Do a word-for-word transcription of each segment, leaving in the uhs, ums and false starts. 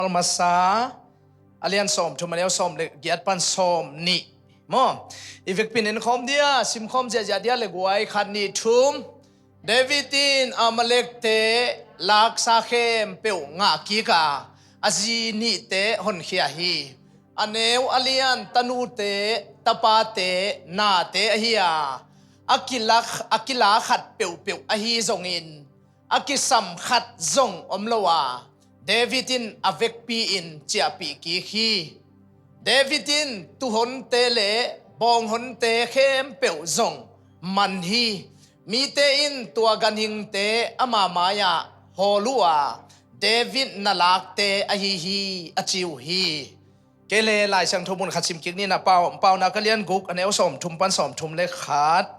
Samuel masa a lian sawmthum, a neu sawm le giat pan sawmnih maw? I vekpi in en khawm dia, sim khawm ziahziah dia le guai, khat, nih, thum. David in Amalekte laksa khempeuh ngah kik a, a zi nihte honkhia hi. A neu a lian, tanute, tapate, nate ahi a, a kila, a kila khat peuhpeuh ahi zongin a kisam khat zong om lo a, David in a vekpi-in ciahpih kik hi. David in tuuhonte le bawnghonte khempeuh zong man hi. Mite in tua ganhingte ama mai-ah hawl uh a, David na lakte ahi hi, a ci uh hi. Kei le Lai Siangtho mun khat sim kik ni na, Pau, Paunak a lian guk, a neu sawmthum pan sawmthum le khat.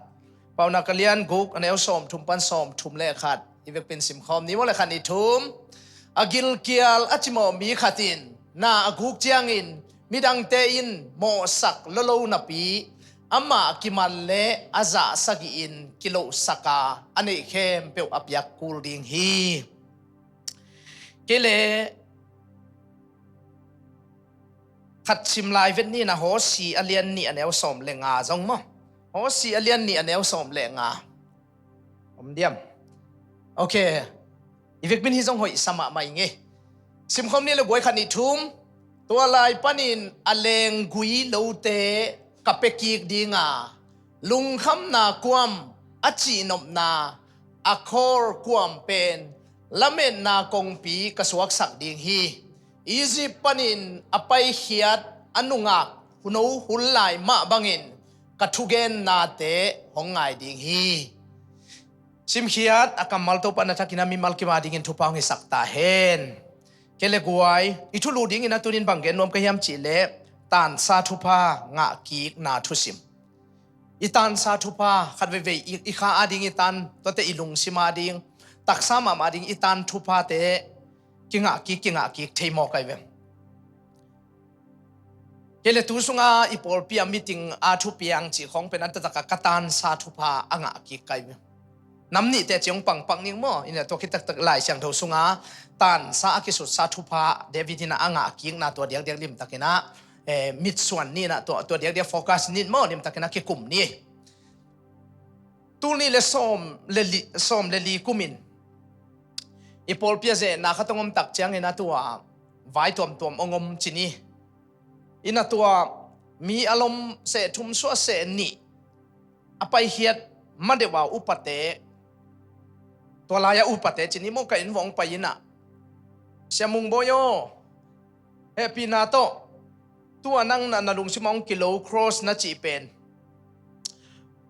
Paunak a lian guk, a neu sawmthum pan sawmthum le khat. I vekpi in sim khawm ni maw le, khat, nih, thum. A gilkial a cimawh mi khat in na a guk ciangin midangte in mawhsak lolo napi, amah kiman le a zah sagih in kilohsak a, a neih khempeuh a piak kul ding hi. Kei le khat sim lai vet ni na, Hosea a lian nih, a neu sawm le nga zong maw? Hosea a lian nih, a neu sawm le nga. Om diam? Ok. I vekpi in hi zong hoih sa mahmah ing ei. Sim khawm ni le guai, khat, nih, thum. Tua lai panin a lenggui lote ka pia kik ding a, lungkhamna kuam, a cihnopna, Akhor kuam pen lametna kongpi ka suaksak ding hi. Egypt panin a paikhiat a nungak huno hul lai mah bangin ka thugennate hong ngai ding hi. Simkhiat a kammal Topa na thakin a mimal kim a dingin thupha hong hisak ta hen. Kei le guai, i thulu dingin a tunin bang gen nuam ka hiam cih leh, tansa thupha ngah kikna thusim. I tansa thupha khat veivei, i, i kha ading i tan, tuate i lungsim ading, taksa mahmah ding i tan thuphate kingah kik, kingah kik thei mawk ai ve. Kei le tu sunga i pawlpi a meeting a thupiang cih khawng pen a taktak a ka tansa thupha a ngah kik ai ve. Nam nih teci hong pangpak ning maw? Ina tua khit taktak Lai Siangtho sunga tansa a kisutsa thupha David ina a ngah kikna tua diakdiak limtakin a, eh, mitsuan ni ina tua, tua diakdiak focus ni maw, limtakin a kikum ni. Tul nih le sawm le li, sawm le li kumin i pawlpi a zehna khat hong om tak ciangin a tua vai tuamtuam hong om ci ni. Ina tua mi a lom seh thum suah seh nih a paikhiat ma deuh a upate, tua lai-a upate ci ni maw, ka inn vuah hong pai ina, Sia Mung Bawi aw, hehpihna tawh tua nang na, na lungsim a hong kilo cross na cih pen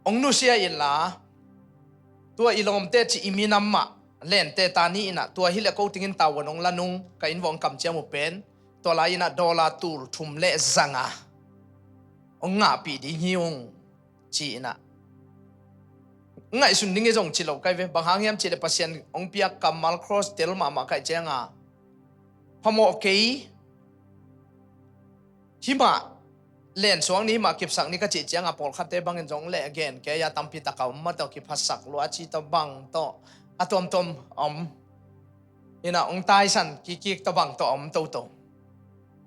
hong nusia inla, tua i lawmte cih i minam mah lente ta ni ina, tua hileh ko tingin tavuan hong la nung, ka inn vuah hong kamciam uh pen tua lai ina dollar tul thum le zanga hong ngahpih ding hi ung, ci ina. Ngaihsun ding hi zong ci lo kai ve. Bang hang hiam cih leh Pasian hong piak kammal cross tel mahmah kai cianga phamawh kei, himah lensuak ni, himah kipsak ni ka cih cianga pawlkhatte bangin zong leh gen kei a, tampi taka om mah tawh kiphasak lua a ci tawh bang tawh a tuamtuam om. Ina hong taisan kikkik tawh bang tawh a om toto.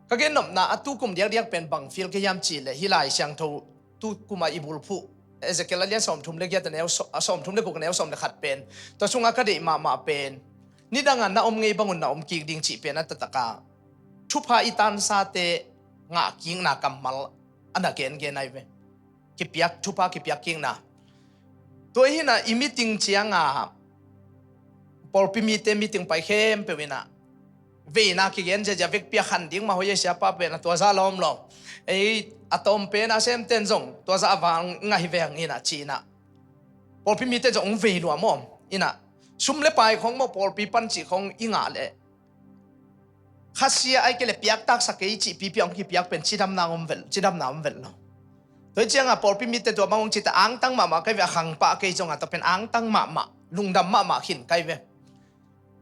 Ka gennopna a tukum diakdiak pen bang feel ka hiam cih leh hih Lai Siangtho tukuma i bulphuh Ezekiel a lian sawmthum le giat a neu sawm, a sawmthum le guk a neu sawm le khat pen tua sunga ka deih mahmah pen nidanga na om ngei bangun na om kik ding cih pen a taktakah thupha i tansate ngah kikna kammal a na gengen ai ve. Kipiak, thupha kipiak kikna. Tua hi ina i meeting cianga pawlpi mite meeting pai khempeuh ina veina kigen ziazia, vekpi a khan ding mah hoih a, siapa pen a tua zah lawm lo. Ei a tawm pen a semten zong tua zah a vang ngah hi veng ina ci ina pawlpi mite zong hong vei lua maw? Ina sum le pai khong maw, pawlpi pan cih khong i ngah leh khasia ai kei le piaktaksak kei cih pipi a hong kipiak pen cidamna om vel, cidamna om vel lo. Tua hi cianga pawlpi mite tua bang hong cite angtang mahmah kei ve, a khangpah kei zonga tua pen angtang mahmah, lungdam mahmah khin kai ve.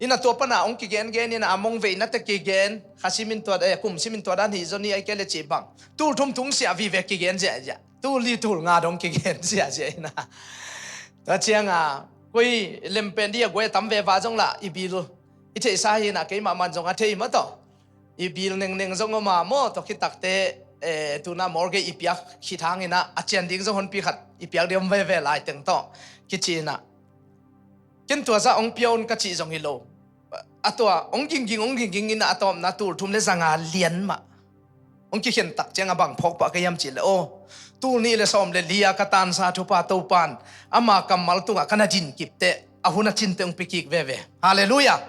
Ina tua pana hong kigengen ina a mong veinate kigen, kha simin tua, eh, kum simin tua dan hi zaw ni ai kei le cih bang tul thum tungsiah vive kigen ziahziah, tul li tul nga dong kigen ziahziah ina. Tua cianga koi lempen di a guai a tam veva zong lah i bil i theihsa hi ina, keimah man zong a thei mah tawh. I bil nengneng zong om a maw, tua khit takte, eh, tuna mortgage i piak khit hangin ah, a cian ding zong honpi khat i piak ding om veve lai teng tawh kici in ah. Ken tua zah hong pia un ka cih zong hi lo. A tua, hong gingging, hong gingging in ah, a tawpna tul thum le zanga lian mah hong kikhen tak ciang a bang phawk pah ka hiam cih leh, aw, tul nih le sawm le li a ka tansa thupha Topa'n ama kammal tungah ka na din kip teh, a hun a cin teh hong pia kik veve. Halleluiah.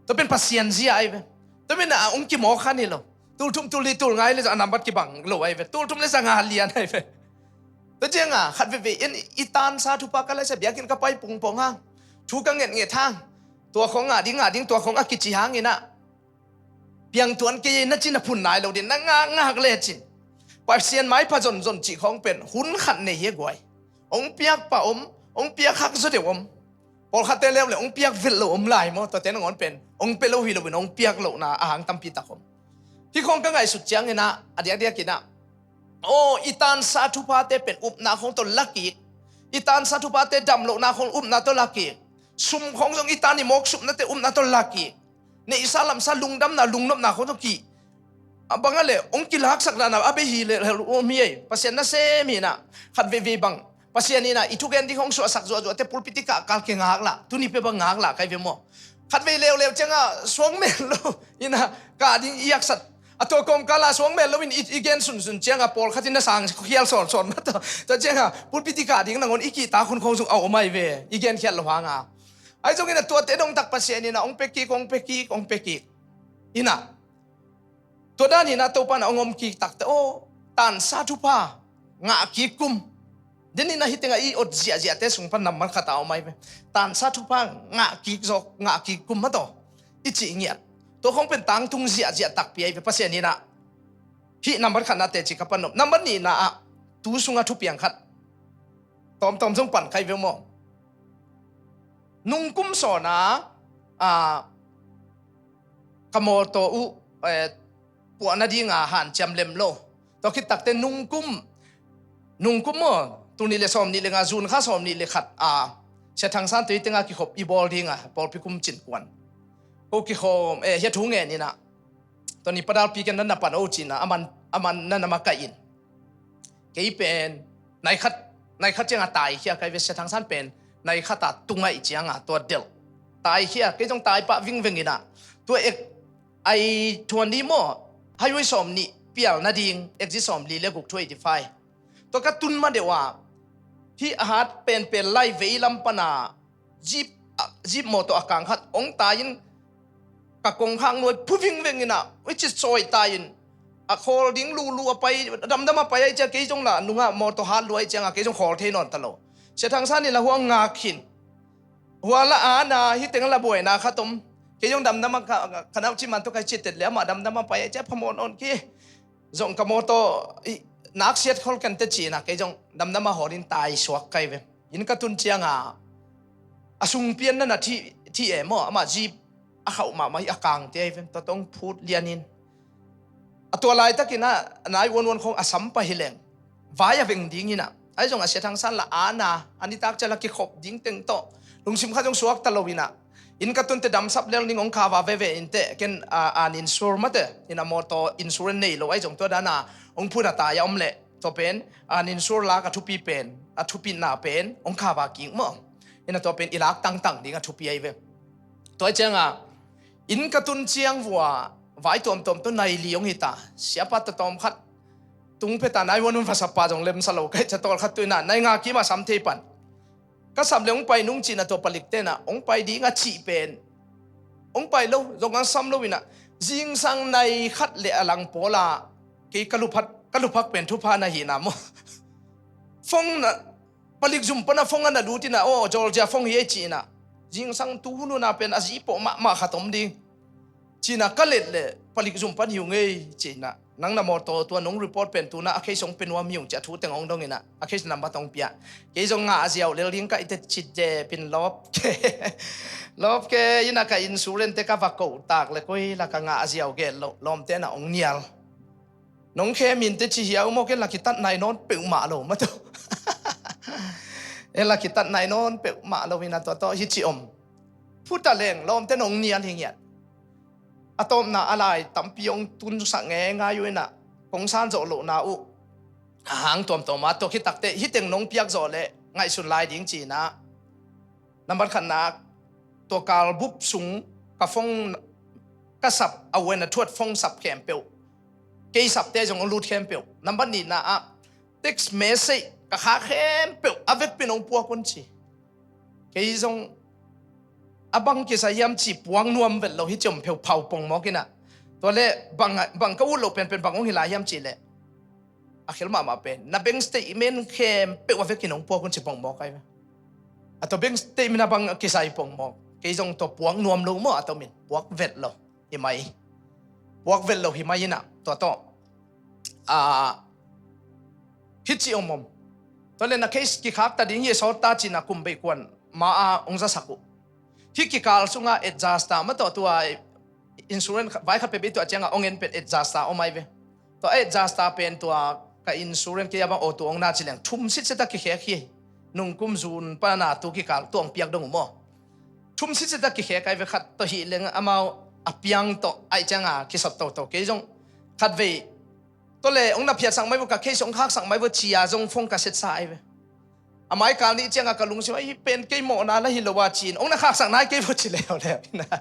Tua pen Pasian zia ahi ve. Tua pen a hong kimawk kha hi lo. Tul thum, tul li, tul nga le zong a nambat kibang lo ahi ve. Tul thum le zanga lian ahi ve. Tua ciang a, khat veve in i tansa thupha ka laisa biakinn ka pai pungpong hang, thu ka ngetnget hang, tua khawng ngah ding, ngah ding, tua khawng a kici hangin ah, piangtuan kei na cin a phun nai lo ding, na ngak ngak lecin, Pasian maipha zonzon cih khawng pen hun khat nei hi a guai. Hong piak pah om, hong piak hak zaw deuh om. Pawlkhatte leuleu hong piak velh lo om lai maw, tuate nangawn pen hong pia lo hi loin hong piak lohna a hang tampi tak om. Hih khawng ka ngaihsut ciangin ah, a diakdiakin ah, aw, i tansa thuphate pen upna khawng tawh la kik. I tansa thuphate damlohna khawng upna tawh la kik. Sum khawng zong i tan i mawk supnate upna tawh la kik. Neihsa lamsa lungdamna lungnopna khawng tawh kik. A bang a leh hong kilaksak dahna a bei hi leh, leh, om hi ei. Pasian nasem hi in ah, khat veivei bang Pasian in ah i thugen ding hong suahsak zuahzuahte pulpit i kahkal kingak lah, tuni pia bang ngak lah kai ve maw? Khat vei leuleu ciang a suang mel lo in ah, kah ding i haksat. A tua kawmkal a suang mel lo in i, i gen sunsun ciang a pawlkhat in na sang khial sawnsawn mah tawh. Tua ciang a pulpit i kah ding nangawn i kihtak hun khawng zong a om ahi ve, i genkhiat loh hang a. Ahi zongin ah tuate dong tak Pasian in ah hong pia kik, hong pia kik, hong pia kik in ah, tua dan in ah Topa in ah hong om kik tak teh, aw, tansa thupha ngah kik kum. Den in ah hih teng ah i ot ziahziahte sung pan nambat khat a om ahi ve. Tansa thupha ngah kik zawk, ngah kik kum mah tawh i cih ngiat. Tua khawng pen tangtung ziahziah takpi ahi ve, Pasian in ah. Hih nambat khatna teci ka pan nop. Nambat nihna ah, tu sungah thupiang khat tawmtawm zong pan kai ve maw? Nungkum sawn a, a, ka mawtaw uh, eh, puah nading a hanciam lem lo. Tua khit takte nungkum, nungkum maw, tul nih le sawm nih le nga, June kha sawm nih le khat a, Sia Thang San tui teng a kikhop i bawl ding a, pawlpi kum cin kuan. Ko kikhawm, eh, hia thu ngen in ah, tua ni padalpi ken na na pan o cin ah, aman, aman na na makaih in. Kei pen, nai khat, nai khat ciang a taikhia kai ve, Sia Thang San pen, nai khat a tung aih ciang a, tua delh. Taikhia, kei zong tai pah vingveng in ah. Tua ek, ai thuan ni maw, highway sawm nih pial nading, exit sawm li le guk thu eighty five. Tua ka tun ma deuh a, hih a hat penpen lai vei lam pan a, jeep, a, jeep mawtaw a kang khat hong tai in, ka kongkhak nuai phu vingveng in ah, i cit sawi tai in, a khawl ding lulu a pai, a damdam a pai ahi ciang kei zong lah nungah mawtaw hat lua ahi ciang a kei zong khawl thei nawn ta lo. Sia Thang San in lah hua ngak khin. Hua lah ana, hih teng lah buaina khat om. Kei zong damdam a ka, ka nak cih man tawh kai cit tet le amah damdam a pai ahi ciang phamawh nawn kei. Zong ka mawtaw i, nak siat khol kente cih in ah kei zong damdam a hawl in tai suak kai ve. Inn ka tun ciang a, a sung pian na na thi, thi e maw, amah jeep a khauh mahmah hi a kangte ahi ve. Tua tawh hong phut lian in. A tua laitak in ah nine one one khawng a sam pah hi leng, vai a veng ding in ah, ahi zong a Sia Thang San lah ana, a nitak ciang lah kikhop ding teng tawh lungsim khat zong suak ta lo in ah, inn ka tun teh damsap lel ning hong kha va veve in teh, ken, a, an insure mah teh, in a mawtaw insurance nei lo ahi zong tua dan a hong phun a tai a om leh, tua pen an insure lak a thupi pen, a thupina pen hong kha va kik maw. In a tua pen i lak tangtang ding a thupi ahi ve. Tua ahi ciang a, inn ka tun ciang vua vai tuamtuam tawh nai li hong hi ta. Siapa tatawm khat tung phet a, nai huan hun vasapa zong lemsa lo kai, ca tawl khat tu in ah nai nga kim a sam thei pan. Ka sam le hong pai nung cih in ah tua palik ten ah hong pai ding a cih pen hong pai lo, zong a sam lo in ah, zingsang nai khat le a lang pawl a kei ka luphat, ka luphak pen thupha na hi na maw. Phone na, palik zum pan a phone a na lut in ah, aw, Georgia phone hi ei cih in ah, zingsang tu hun hun a pen a zi pawh mahmah khat om ding. Cih in ah ka let leh palik zum pan hi ung ei cih in ah, nang na mawtaw tua nong report pen tu in ah a case hong pia nuam hi ung cih a thu teng hong dong in ah, a case number tawh hong pia. Kei zong ngah a ziau lel ding ka i teh cih teh pin lawp ke. Lawp ke in ah ka insurance te ka va koh tak leh koi lah ka ngah a ziau gel loh, lawmte in ah hong nial. Nong khe min teh ci hiau maw, ken lah kitat nai nawn peuhmah lo mah tawh. En lah kitat nai nawn peuhmah lo in ah tua tawh hi ci om. Phut a leng lawmte nong nial hi ngiat. A tawpna a lai tampi hong tunsak ngeingai uh inah kong san zawh lohna uh a hang tuamtuam a, tua khit takteh hih teng nong piak zawh leh ngaihsun lai ding ci-inah. Nambat khatna, tua kalbup sung ka phone ka sap, a uaina thuat phone sap khempeuh, kei sapte zong a lut khempeuh. Nambat nihna ah text message ka khak khempeuh a vekpi in hong puak un ci. Kei zong a bang kisai hiam ci puak nuam vet lo, hih ciom pheuh phau pongmawk inah. Tua leh bang, bang ka ut loh penpen bang hong hi lai hiam cih leh, a khel mahmah pen na bank statement khempeuh a vekin hong puak un ci pongmawk ai ve. A tua bank statement a bang kisai pongmawk. Kei zong tua puak nuam lo maw, a tua min puak vet lo hi mai. Puak vet lo hi mai inah tua tawh, a, hih ci om om. Tua leh na case kikhak ta ding hi, sawt ta ci-inah kum bei kuan ma-a hong zasak uh. Hih kikal sungah adjust ta maw, tua tua insurance kha-, vai khat pia bei, tua ciangah hong en pen adjust ta om ai ve. Tua adjust ta pen tua ka insurance kei a bang auto hong na ci leng thum sitset a kikhek hi. Nungkum June pana tu kikal tua hong piak dong uh maw. Thum sitset a kikhek ai ve, khat tawh hih leng amau a piang tawh ai ciangah kisot toto. Kei zong khatvei tua leh hong na phiatsak mai vo, ka case hong khaksak mai vo ci-a zong phone ka setsa ai ve. A mai kal nih ciangah ka lungsim ah, hih pen kei mawhna la hi lo a ci-in hong na khaksak nai kei vo ci leuleu inah.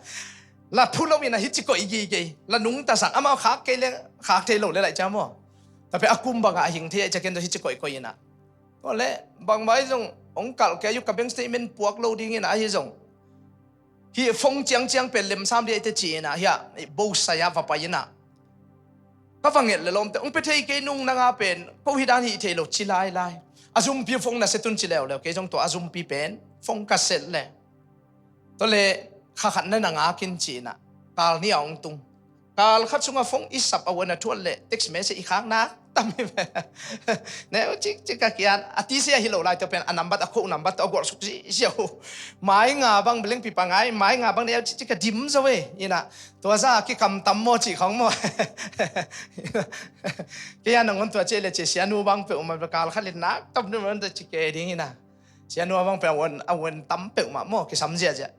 La phu lo inah hih ci koih gige, la nungtasak, amau khak kei leh khak thei lo leh lai ciang maw. Tua pen a kum bangah a hing thei ai ciang ken tawh hih ci koihkoih inah. Tua leh bangmah hi zong hong kalh kei uh, ka bank statement puak lo ding inah ahi zong hih phone ciangciang pen lemsam dih ai teh ci-inah, hiah bosai ah va pai inah. Ka va nget leh lawmte hong pia thei kei nung, nang a pen ko hih dan hih thei lo ci lailai. A zumpi phone na set un ci leuleu, kei zong tua a zumpi pen phone ka set leh. Tua leh kha khat na na ngak in ci-inah kal nih a hong tung. Kal khat sungah phone i sap, a uaina thuat leh text message i khak nak tam hi ve. Neu cikcik a kian a tisia hi lo lai, tua pen a nambat, a khoh nambat tawh a gualsuk sisia uh. Mai nga bang, beleng pipa ngai mai nga bang, neu cikcik a dim zo e inah. Tua za a kikam tam maw cih khawng maw. Kei a nangawn tua ci leh ci, sianu bang peuhmah kal khat leh nak tam nu man tua ci kei ding inah. Sianu a bang pen a uan, a uan tam peuhmah maw, kisam ziahziah.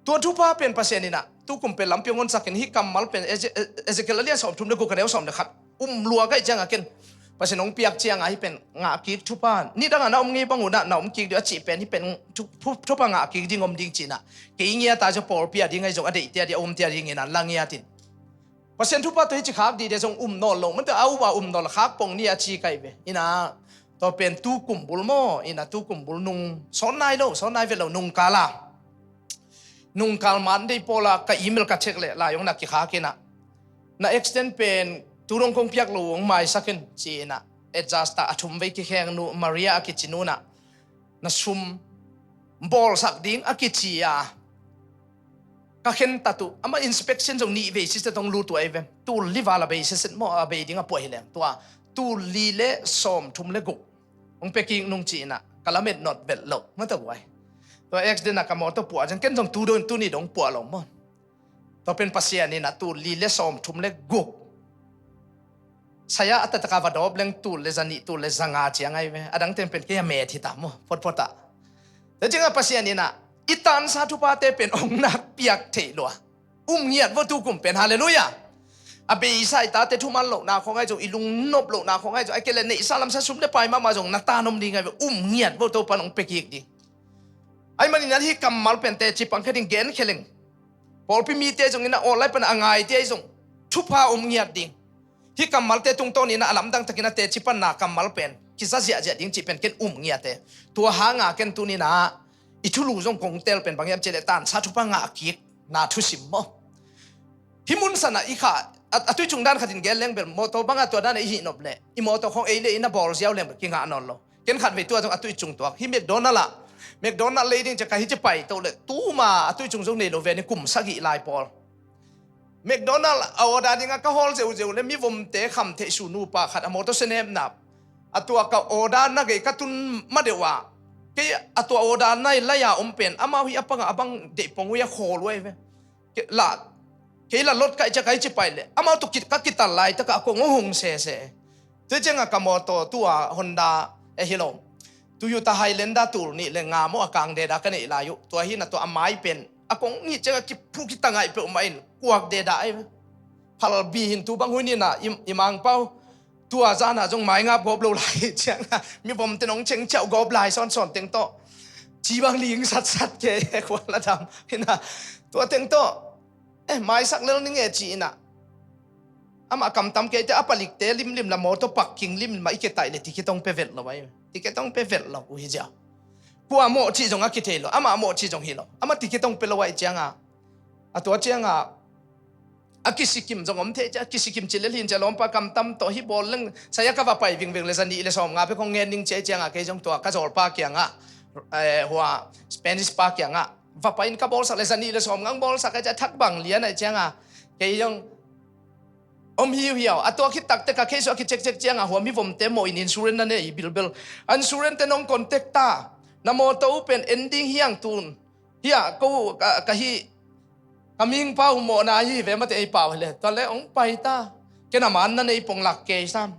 Tua thupha pen Pasian inah tukum pen lampi hong honsak in, hih kammal pen Eze-, Ezekiel a lian sawmthum leh guk, a neu sawm leh khat um lua ka hih ciangah ken Pasian hong piak ciangah hih pen ngah kik thupha, nidangah na om ngei bang unah na om kik dih a cih pen hih pen thu-, thu-, thupha ngah kik ding om ding ci-inah. Kei ngiat a zong pawlpi a ding ahi zong a deihte a ding, a umte a ding inah la ngiat in. Pasian thupha tawh hih ci khak dih dih zong um nawn lo, mante a um a um nawn lo, khak pong ni a ci kai ve. Inah tua pen tukum bul maw, inah tukum bul nung sawn nai lo, sawn nai vet lo, nungkal a. Nungkal Monday pawl a ka email ka check leh lai hong na kikhak inah. Na extend pen tu dong kong piak lo hong maisak in ci-inah. Adjust ta, a thum vei kikheng nu Maria a kici nu nah. Na sum bawlsak ding a kici a ka khentat uh, amah inspection zong nih vei siset hong lut uh ai ve. Tul li val a bei siset maw, a bei ding a puah hi leng tua tul li le sawmthum le guk hong pia kik nung ci-inah ka lamet not vet loh mah ta guai. Tua accident a ka mawtaw puah ciang ken zong tu dong, tuni dong puah lo maw. Tua pen Pasian inah tul li le sawmthum le guk, saya a taktak a va dawp leng tul le zanih, tul le zanga ciang ai ve. A dang teng pen kei a met hi ta maw, photphot ah. Tua ciangah Pasian inah i tansa thuphate pen hong na piak theih lua. Um ngiat vo tukum pen, halleluiah. A beisa i tate thuman lohna khawng ai zong, i lungnop lohna khawng ai zong, ai kei le neihsa lamsa sum le pai mahmah zong na tan om ding ai ve. Um ngiat vo, Topan hong pia kik ding. Ai manin ah hih kammal pen teci pang khe ding, gen khe leng. Pawlpi mite zong inah online pan a ngaite ai zong thupha um ngiat ding. Hih kammalte tungtawn inah a lamdang takin a teci panna kammal pen kiza ziahziah ding cih pen ken um ngiat e. Tua hanga ken tuni inah i thulu zong kong tel pen bang hiam cih leh tansa thupha ngah kikna thusim maw. Hih mun sanah i kha a, a tuicung dan khatin gen leng bel mawtaw bangah tua danah i hih nop leh i mawtaw khawng ei le ei na bawl ziau leng bel kingah nawn lo. Ken khatvei tua zong a tuicung tuak, hih McDonald ah, McDonald lei ding ciah ka hih ci pai toh leh tuma a tuicung zong nei lo ve ni, kum sagih lai pawl. McDonald a order dingah ka hawl zeuzeu le mivomte khamtheih su nupa khat a mawtaw senepna a tua ka order na gei ka tun madeuh ah, kei a tua order na i lai-a om pen amau hih a pangah a bang deih pong uh i a khawl uh ai ve. Kei la, kei la lot ka i ciah ka hih ci pai leh amau tawh ka kital laitakah a kong hong hong sese. Tua ciangah ka mawtaw tua Honda, eh, hi lo, Toyota Highlander tul nih le nga maw a kang deda ka neih lai uh. Tua hi na tua a mai pen A kong hih ciangah kiphu kitangaih peuhmah in kuak dedah ei. Phalbi hin tu bang hun inah i, i Mangpau tua zanah zong maingap gawp lo lai ciangah mivomte nong cengciauh gawp lai sawnsawn teng tawh ci bang ling satsat ke kuala dam inah tua teng tawh eh maisak lel ning e ci inah amah kamtam keite a palikte limlim la mawtaw pakking limlim ah i ketaih le ticket hong pe vet lo ai. Ticket hong pe vet lo uh hi zia. Kua mawh cih zong a kithei lo, amah mawh cih zong hi lo, amah ticket hong pe lo ai ciangah a tua ciangah a kisikim zong om thei cia, kisikim cilel hin cia lawmpa kamtam tawh hi bawl leng saya ka va pai vingving le zanih le sawm nga pe kong ngen ning cia ciangah kei zong tua ka zawlpa kiangah eh hua Spanish pa kiangah va pai in ka bawlsak le zanih le sawm ngang bawlsak a cia thak bang lian ai ciangah kei zong om hiuhiau a tua khit takte ka case uh a kicekcek ciangah hua mivomte mawh in insurance na nei bilbel a insurance te nong contact ta na mawtaw uh pen ending hiang tun hiah ko ka, ka hi ka mingpa uh mawhna hi ve mate ei pau hi le tua le ong pai ta ken a man na nei pong lak kei sam.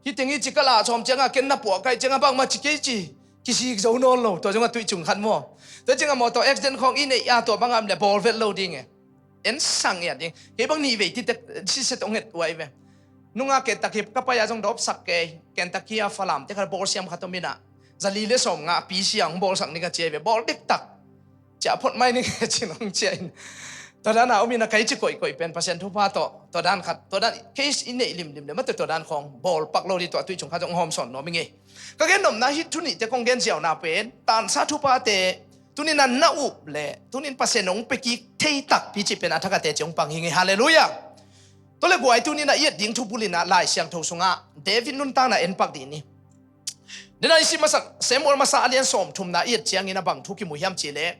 Hi teng hi ci ka lah sawm ciangah ken na puah kai ciangah bangmah ci kei ci kisik zo nawn lo tua zongah tuih cung khat maw. Tua ciangah mawtaw accident khawng i neih a tua bangah le bawl vet lo ding e. En sang iat ding kei bang nih vei titek siset ong et uai ve. Nunga Kentucky ka pai a zong dawpsak kei Kentucky a Falam te khat bawlsiam khat om inah zali le sawm nga pisia ong bawlsak ni ka cia ve bawl diktak. Cia phot mai ni nge cin ong cia in tua dan a om inah kai ci koihkoih pen Pasian thupha tawh tua dan khat tua dan case i neih limlim le mate tua dan khawng bawl pak lo di tua tuih cung khat zong hawm sawn nuam i ngei. Ka gen nopna hi thu nihte kong gen ziauna pen tansa thuphate tunin a na up le tunin Pasian hong pekik thei takpi cih pen a thakate ci hong pang hi ngei. Halleluiah. Tua le guai tunin a i et ding thubul inah Lai Siangtho sungah David nuntakna en pak dih ni. Dena i si masak Samuel masa a lian sawm thumna i et ciangin a bang thu kimu hiam cih le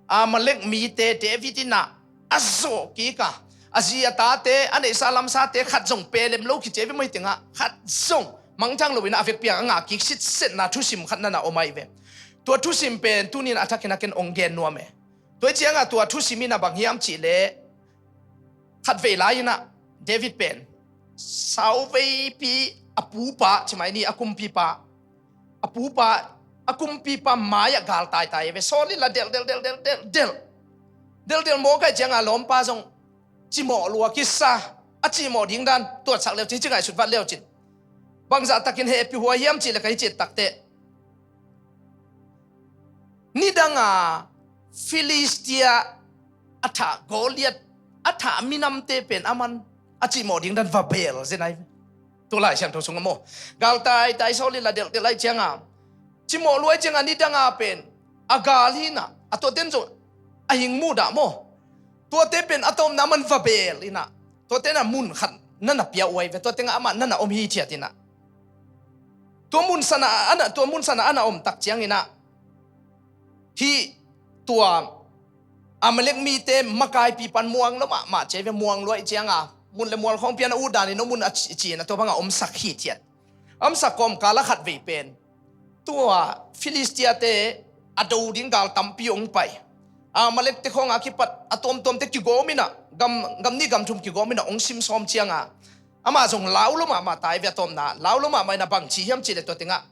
Amalek mite David inah a zawh kik a a zi a tate a neihsa lamsate khat zong pelem lo kici a i ve maw hi tengah khat zong mangthang lo inah a vekpi a ngah kik sitsetna thusim khat nana om a i ve. Tua thusim pen tunin a thakin a ken ong gen nuam e. Tua i ciangah tua thusim inah bang hiam cih le khatvei lai inah David pen sauveipi a pupa cimai ni a kumpipa a pupa a kumpipa mai-ah gal taitai ve. Saul in la delh delh delh delh delh delh delh delh mawk ai cianga lawmpa zong cimawh lua kisa a cimawh ding dan tuatsak leucin ci ngaihsut vat leucin bangzah takin hehpih huai hiam cih le ka hi cit takte nidanga Filistia a thah Goliat a thah minamte pen a man a cihmawh ding dan va beel zenai. Tu Lai Siangtho sunga maw gal taitai Saul in la delhdelh ai cianga cimawh luai cianga nidanga pen a gal hina a tuaten zong a hing mudah maw tuate pen a tawmna man va beel ina tuaten a mun khat nana pia uai ve tuatengah amah nana om hithiat ina tua mun sana ana tua mun sana ana om tak ciangina hih tua Amalek mite makaipi pan muang lo mahmah cia ve muang luai cianga mun le mual khawng pian a ut danin a mun a ci- cina tua banga omsak hithiat. Omsak kawmkala khat vei pen tua Filistia te a do ding gal tampi ong pai Amalek te khawnga kipat a tuamtuamte kigawmina gam gam ni gam thum kigawmina ong simsawm cianga amah zong lau lo mahmah tai ve a tawmna lau lo mahmah ina bangci hiam cih le tua tengah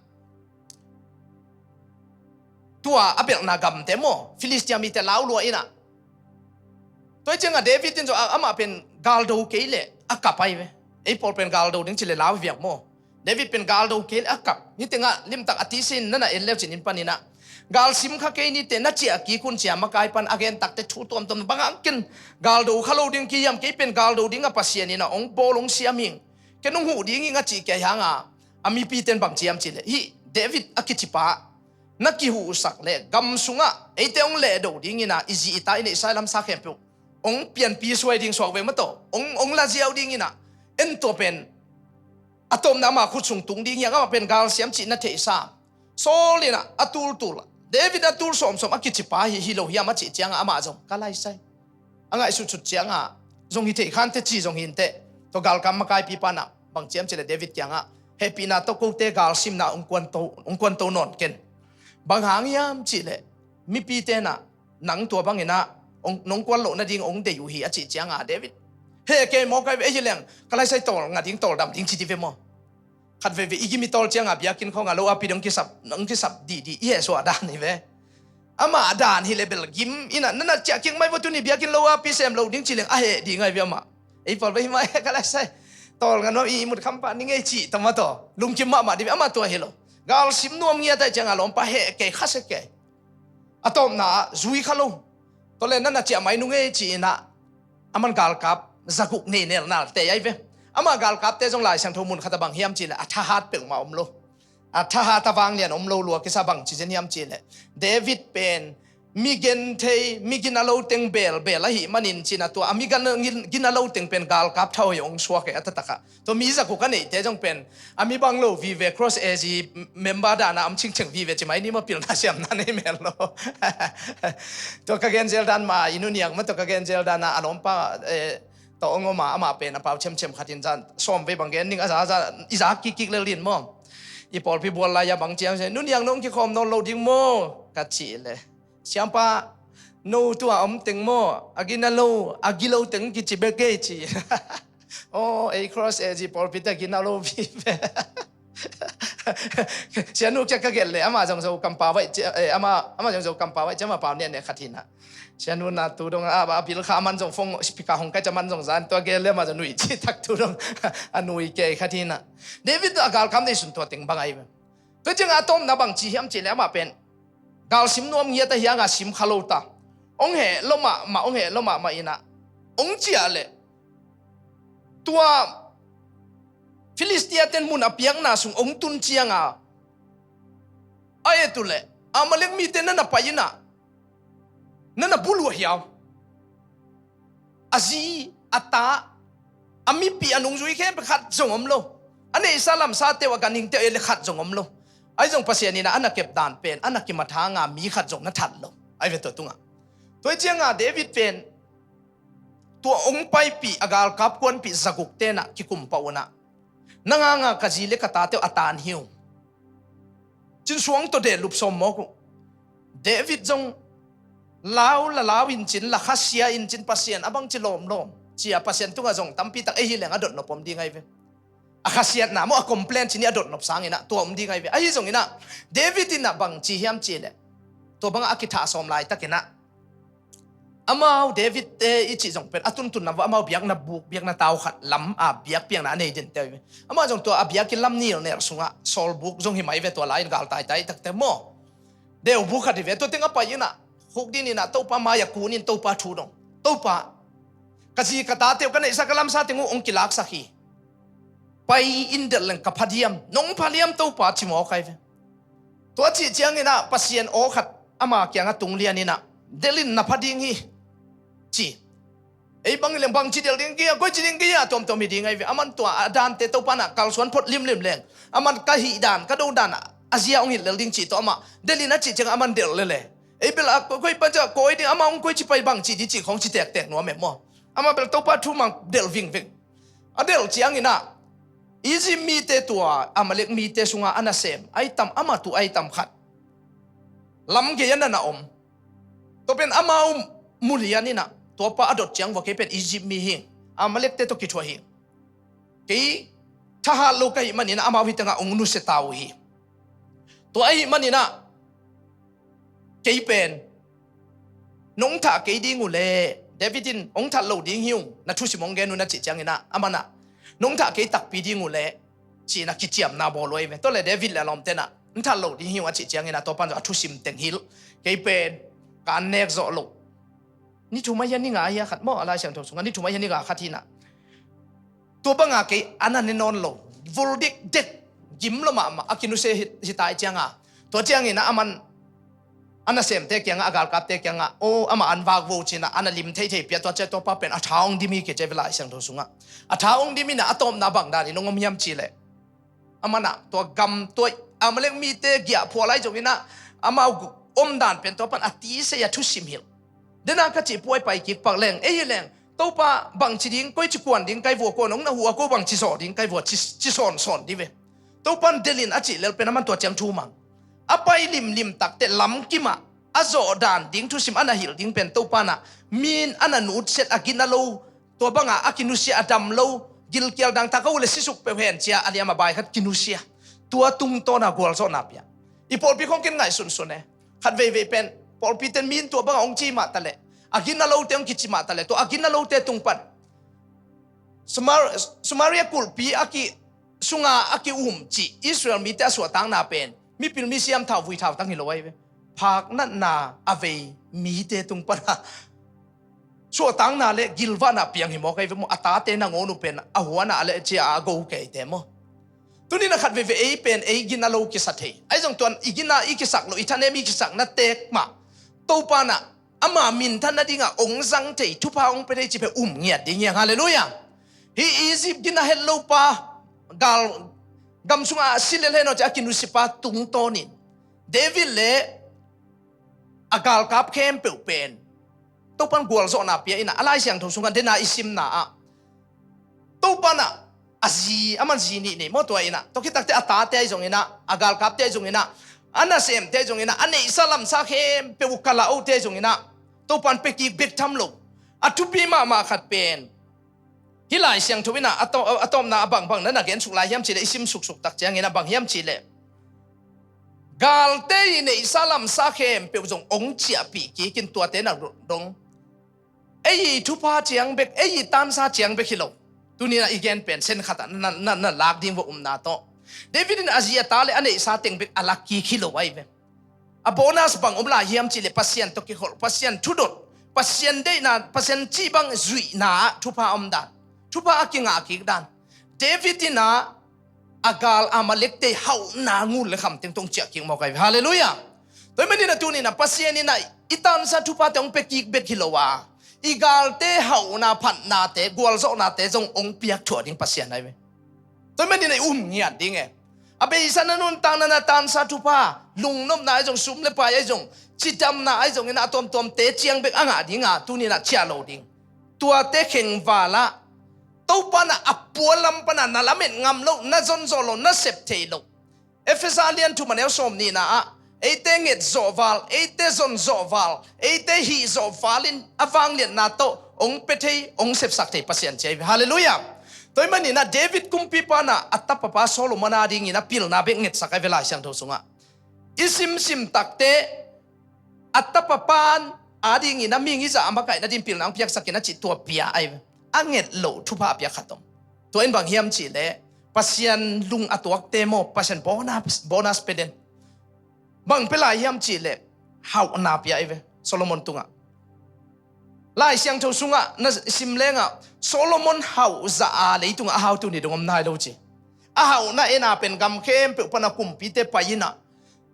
tua a belhna gamte maw Filistia mite lau lua ina tua i cianga David in zong amah pen galdo kei le a kap ai ve. Ei pawl pen galdo ding cih le lau viak maw David pen galdo kei le a kap hi tengah limtak a tisin nana en leucin in panina galsim kha kei nite na ciah kik un cia makai pan a gen takte thu tuamtuam bangah ken galdo kha lo ding kihiam kei pen galdo ding a Pasian ina ong bawl ong siam hing ken ong huh ding hing a cih kei hanga a mipiten bang ciam cih le hih David a kicipa na kihuhsak le gam sungah eite ong lehdo dingina i zi i ta i neihsa i lamsa khempeuh ong pianpi suai ding suak ve mataw ong ong laziau dingina en tua pen a tawmna ama khut sung tung ding hiang amah pen galsiam cih na theihsa Saul ina a tultul David a tul sawmsawm a kicipa hi hi lo hiam a cih cianga amah zong ka laisai a ngaihsutsut cianga zong hi thei khante ci zong hinteh tua galkam makaipi pana bang ciam cih le David kianga hehpihna tawh kote galsimna ong kuanto ong kuanto nawn ken bang hang hiam cih le mipi tena nang tua bangina nong kuan loh nading ong dei uh hi a cih cianga David he kei mawkai ve hi leng ka laisai tawl nga ding tawl dam ding ci ti ve maw khat veve i gimi tawl cianga biakinn khawnga lo api dong kisap nong kisap dihdi i hehsuah dan hi ve Amah dan hi le bel gim ina, na na ciah kik mai vo, tuni biakinn lo a pi sem lo ding ci leng a heh ding ai ve amah. Ei pawl ve hi mai ka lai sai. Tawl ngan vo i mut kham pah ni ngei ci tama taw. Lungkim mahmah ding ve amah tua hi lo. Galsim nuam ngiat ai ciang a lawmpa heh kei kha se kei. A tawpna ah zui kha lo. Tua le na na ciah mai nung ei ci ina. Aman galkap zaguk nei nel nal te ai ve. Amah galkapte zong Lai Siangtho mun khat a bang hiam ci le a thahat peuhmah om lo. A thahat a vanglian om lo lua kisa bang ci zen hiam ci le. David pen mi gen thei, mi gina lo teng bel bel ahi manin cina tua a mi gina lo teng pen galkap thau hi ong suak e a tatakah. Tua mi zaguk a neihte zong pen a mi bang lo vive Cross A G member dana am chingcheng vive ci mai ni ma pilna siamna nei mel lo. Tua ka gen zel dan ma i nuniang ma tua ka gen zel dana a lawmpa eh, tawh ong oma amah pen a pau chemchem khatin zan sawm vei bang gen ning a za za i za kikik lel din maw? I pawlpi bual lai a bang ciang se nuniang nong kikhawm nawn lo ding maw? Ka cih le siampa no tua om teng maw a gina lo a gilo teng kici bek kei ci. Aw ei Cross A G pawlpite a gina lo vive. Sianu kia ka gelh le ama zong zo kampau vai cia ama ama zong zo kampau vai cia ama pau nia ne khat hina. Sianu na tu dong a a bil kha aman zong fong spika hong kai cia man zong zan tua gelh le ama zong nui ci tak tu dong a nui kei khat hina. David a galkam nei sun tua teng bang ai. Tua ciang a tawmna bang ci hiam ci le ama pen galsim nuam ngiat a hiang a sim kha lo ta. Ong heh lo mahmah ong heh lo mahmah ina ong ciah le tua Filistia ten mun a piakna sung ong tun cianga a etu le Amalek mite nana pai ina nana buluah hiau. A zi a ta a mipi a nungzui khempeuh khat zong om lo. A neihsa lamsa teu a ganhing teu ei le khat zong om lo. Ai zong Pasian ina ana kep dan pen ana kimat hanga mi khat zong na that lo. Ai ve tua tunga tua cianga David pen tua ong paipih a galkap kuanpih zaguk tenah kikum pah unah nanganga ka zi le ka tate uh a tan hi uh. Cin suang tawh deh lup sawm mawk uh. David zong lau la lau in cin la khasia in cin Pasian a bang ci lawmlawm cia Pasian tungah zong tampi tak ei hi leng a dot nop om ding ai ve. A khasiatna maw a complain cini a dot nop sanginah tua om ding ai ve. Ahi zonginah David inah bang ci hiam ci le tua bangah a kithah sawm laitakinah amau David te i cih zong pen a tuntunna va amau biakna buk biakna tau khat lam a biak piakna a nei dente uh hi. Amau zong tua a biakin lam nil ner sungah sawl buk zong hi mai ve tua lai-in gal taitai takte maw? Deu buk khat hi ve tua teng a pai inah khuk din inah Topa mai a kun in Topa thu dong Topa ka zi ka tate uh ka neihsa ka lamsa teng uh hong kilaksak hi. Pai in delh leng ka phadiam nong phadiam Topa ci mawk ai ve. Tua cih cianginah Pasian aw khat ama kiangah tung lianinah delhin na pha ding hi ci. Ei bang leng bang ci delh ding kia koi ci ding kia tuamtuam hi ding ai ve. Aman tua a dante Topa nah kalsuan phot limlim leng aman ka hih dan ka do dan a zia hong hilh lel ding cih tawh amah delhin a cih ciangah aman delh lele. Ei bel a koi pan ciah koi ding amah hong koi ci pai bang cih ding cih khawng ci tektek nuam em maw? Amah bel Topa thu mang delh vingving. A delh cianginah Egypt mite tua Amalek mite sungah a nasem ai tam amah tu ai tam khat lam gei a nana om. Tua pen amau mulian inah tuapa a dot ciang vua kei pen Egypt mi hing Amalekte tawh kithuah hing. Kei thahat lo ka hih maninah amau hi tengah ong nusia ta uh hi. Tua ahih maninah kei pen nong thah kei ding uh le David in ong that lo ding hi ung na thusim ong gen uh na cih cianginah amanah nong thah kei takpi ding uh le cinah kiciamna bawl uh ahi ve. Tua le David le a lawmtenah n that lo ding hi ung a cih cianginah tua pan a thusim teng hilh kei pen ka an nek zawh lo. Ni thum a hia ni nga a hia khat maw a Lai Siangtho sungah ni thum a hia ni nga khat hinah tua banga kei a na ne nawn lo vul dikdek gim lo mahmah a kinusia hi tai cianga tua ciangin a man a nasemte kiangah a galkapte kiangah o amah an vak vo cinah a na lim theithei pia tua cia tuapa pen a tha ong dim hi kei cia ve Lai Siangtho sungah a tha ong dim inah a tawpna bang danin ong om hiam ci leh a manah tua gam tua Amalek mite giahphuah lai zonginah amau omdan pen tua pan a tisei a thusim hilh. Dena ka cih puai pai kik pak leng ei hi leng Topa bangci ding koi ci kuan ding kai vua kuan ong na hu a ko bangci zawh ding kai vua ci sawnsawn di ve. Topan delhin a cih lel pen a man tua ciang thu mang a pai limlim takte lamkimah a zawh dan ding thusim a na hilh ding pen Topa nah min a na nutset a gina lo tua banga a kinusia a dam lo gilkial dangtak a uh le sisuk peuh hen cia a liam a bai khat kinusia tua tungtawna gualzawhna pia. I pawlpi khong kin ngaihsunsun e khat veivei pen Pawlpiten mi in tua banga hong ci mah taleh, a gina lote hong kici mah taleh, tua a gina lote tung pan Samar-, Samaria kulhpi a ki, sunga a ki-um cih Israel mite a suahtakna pen mipil misiam thau vui thau tang hi lo ahi ve. Phak natna a vei mite tung pana suahtakna le gilvahna piang hi mawk ahi ve maw. A tate nangawn uh pen a huana le cia a go keite maw. Tunin a khat veve ei pen ei gina lo kisa thei. Ahi zong tuan i gina i kisak lo, i thanem i kisakna teek mah Topa na ama minthan nadinga ong zang thei, thupha ong pe thei cih pen um ngiat ding hiang. Halleluiah. Hih Egypt gina het lo pa, gal gam sungah a si lel hen aw ci a kinusipa tungtawnin David le a galkap khempeuh pen Topan gualzawhna pia inah, a Lai Siangtho sungah dena i simna ah Topa nah a zi, aman zi nih nei maw, tua inah, tua khitakte a tate ahi zong inah, a galkapte ahi zong inah, a nasemte ahi zong inah, a neihsa lamsa khempeuh uh kala ohte ahi zong inah Topan pekik bek tham lo. A thupi mahmah khat pen hih Lai Siangtho inah a tawm, a tawmna a bangbang na na gensuk lai hiam cihleh, i sim suksuk tak ciangin a bang hiam cihleh, galte i neihsa lamsa khempeuh zong ong ciahpih kikin tuate na dong ei i thupha ciang bek, ei i tansa ciang bek hi lo. Tuninah i gen pen sen khatah na, na, na lak ding va umna tawh David in a zi a ta le a neihsa teng bek a lak kik hi lo ahi ve. A bonus bang om lai hiam cihleh Pasian tawh kikholh, Pasian thudot, Pasian deihna, Pasian cih bang zuihna ah thupha om dan, thupha a kingah kik dan. David inah a gal Amalekte hauhna ngul le khamteng tong ciah kik mawk ahi ve. Halleluiah. Tua hi maninah tuninah Pasian inah i tansa thuphate hong pia kik bek hi lo a, i galte hauhna phatnate gualzawhnate zong hong piak thuah ding Pasian ahi ve. Tua hi maninah i um ngiat ding e. A beisa na nuntakna na tansa thupha, lungnopna ahi zong, sum le pai ahi zong, cidamna ahi zong inah a tuamtuamte ciang bek a ngah dinga tuninah ciah lo ding. Tuate khengvalah Topa na a pualam pana na lamet ngam lo, na zonzawh lo, na sep thei lo. Efesa lian thum a neu sawm nihna ah eite ngetzawh val, eite zonzawh val, eite hihzawh valin a vangliatna tawh hong pe thei, hong sepsak thei Pasian ci ahi ve. Halleluiah. Tua hi maninah David kumpipa na a tapapa Solomon a dingin a pilna bek ngetsak ahi ve Lai Siangtho sungah. I simsim takte a tapapa a dingin a ming i zah a makaihna ding pilna hong piaksakin a cih tua pia ahi ve. A nget loh thupha a piak khat om. Tua in bang hiam cihleh Pasian lung a tuakte maw, Pasian bonus, bonus pe den. Bang pe lai hiam cihleh hauhna pia ahi ve Solomon tungah. Lai Siangtho sungah na sim lengah Solomon hauh zah a leitungah a hau tuni dong om nai lo ci. A hauhna ena pen gam khempeuh pana kumpite pai inah,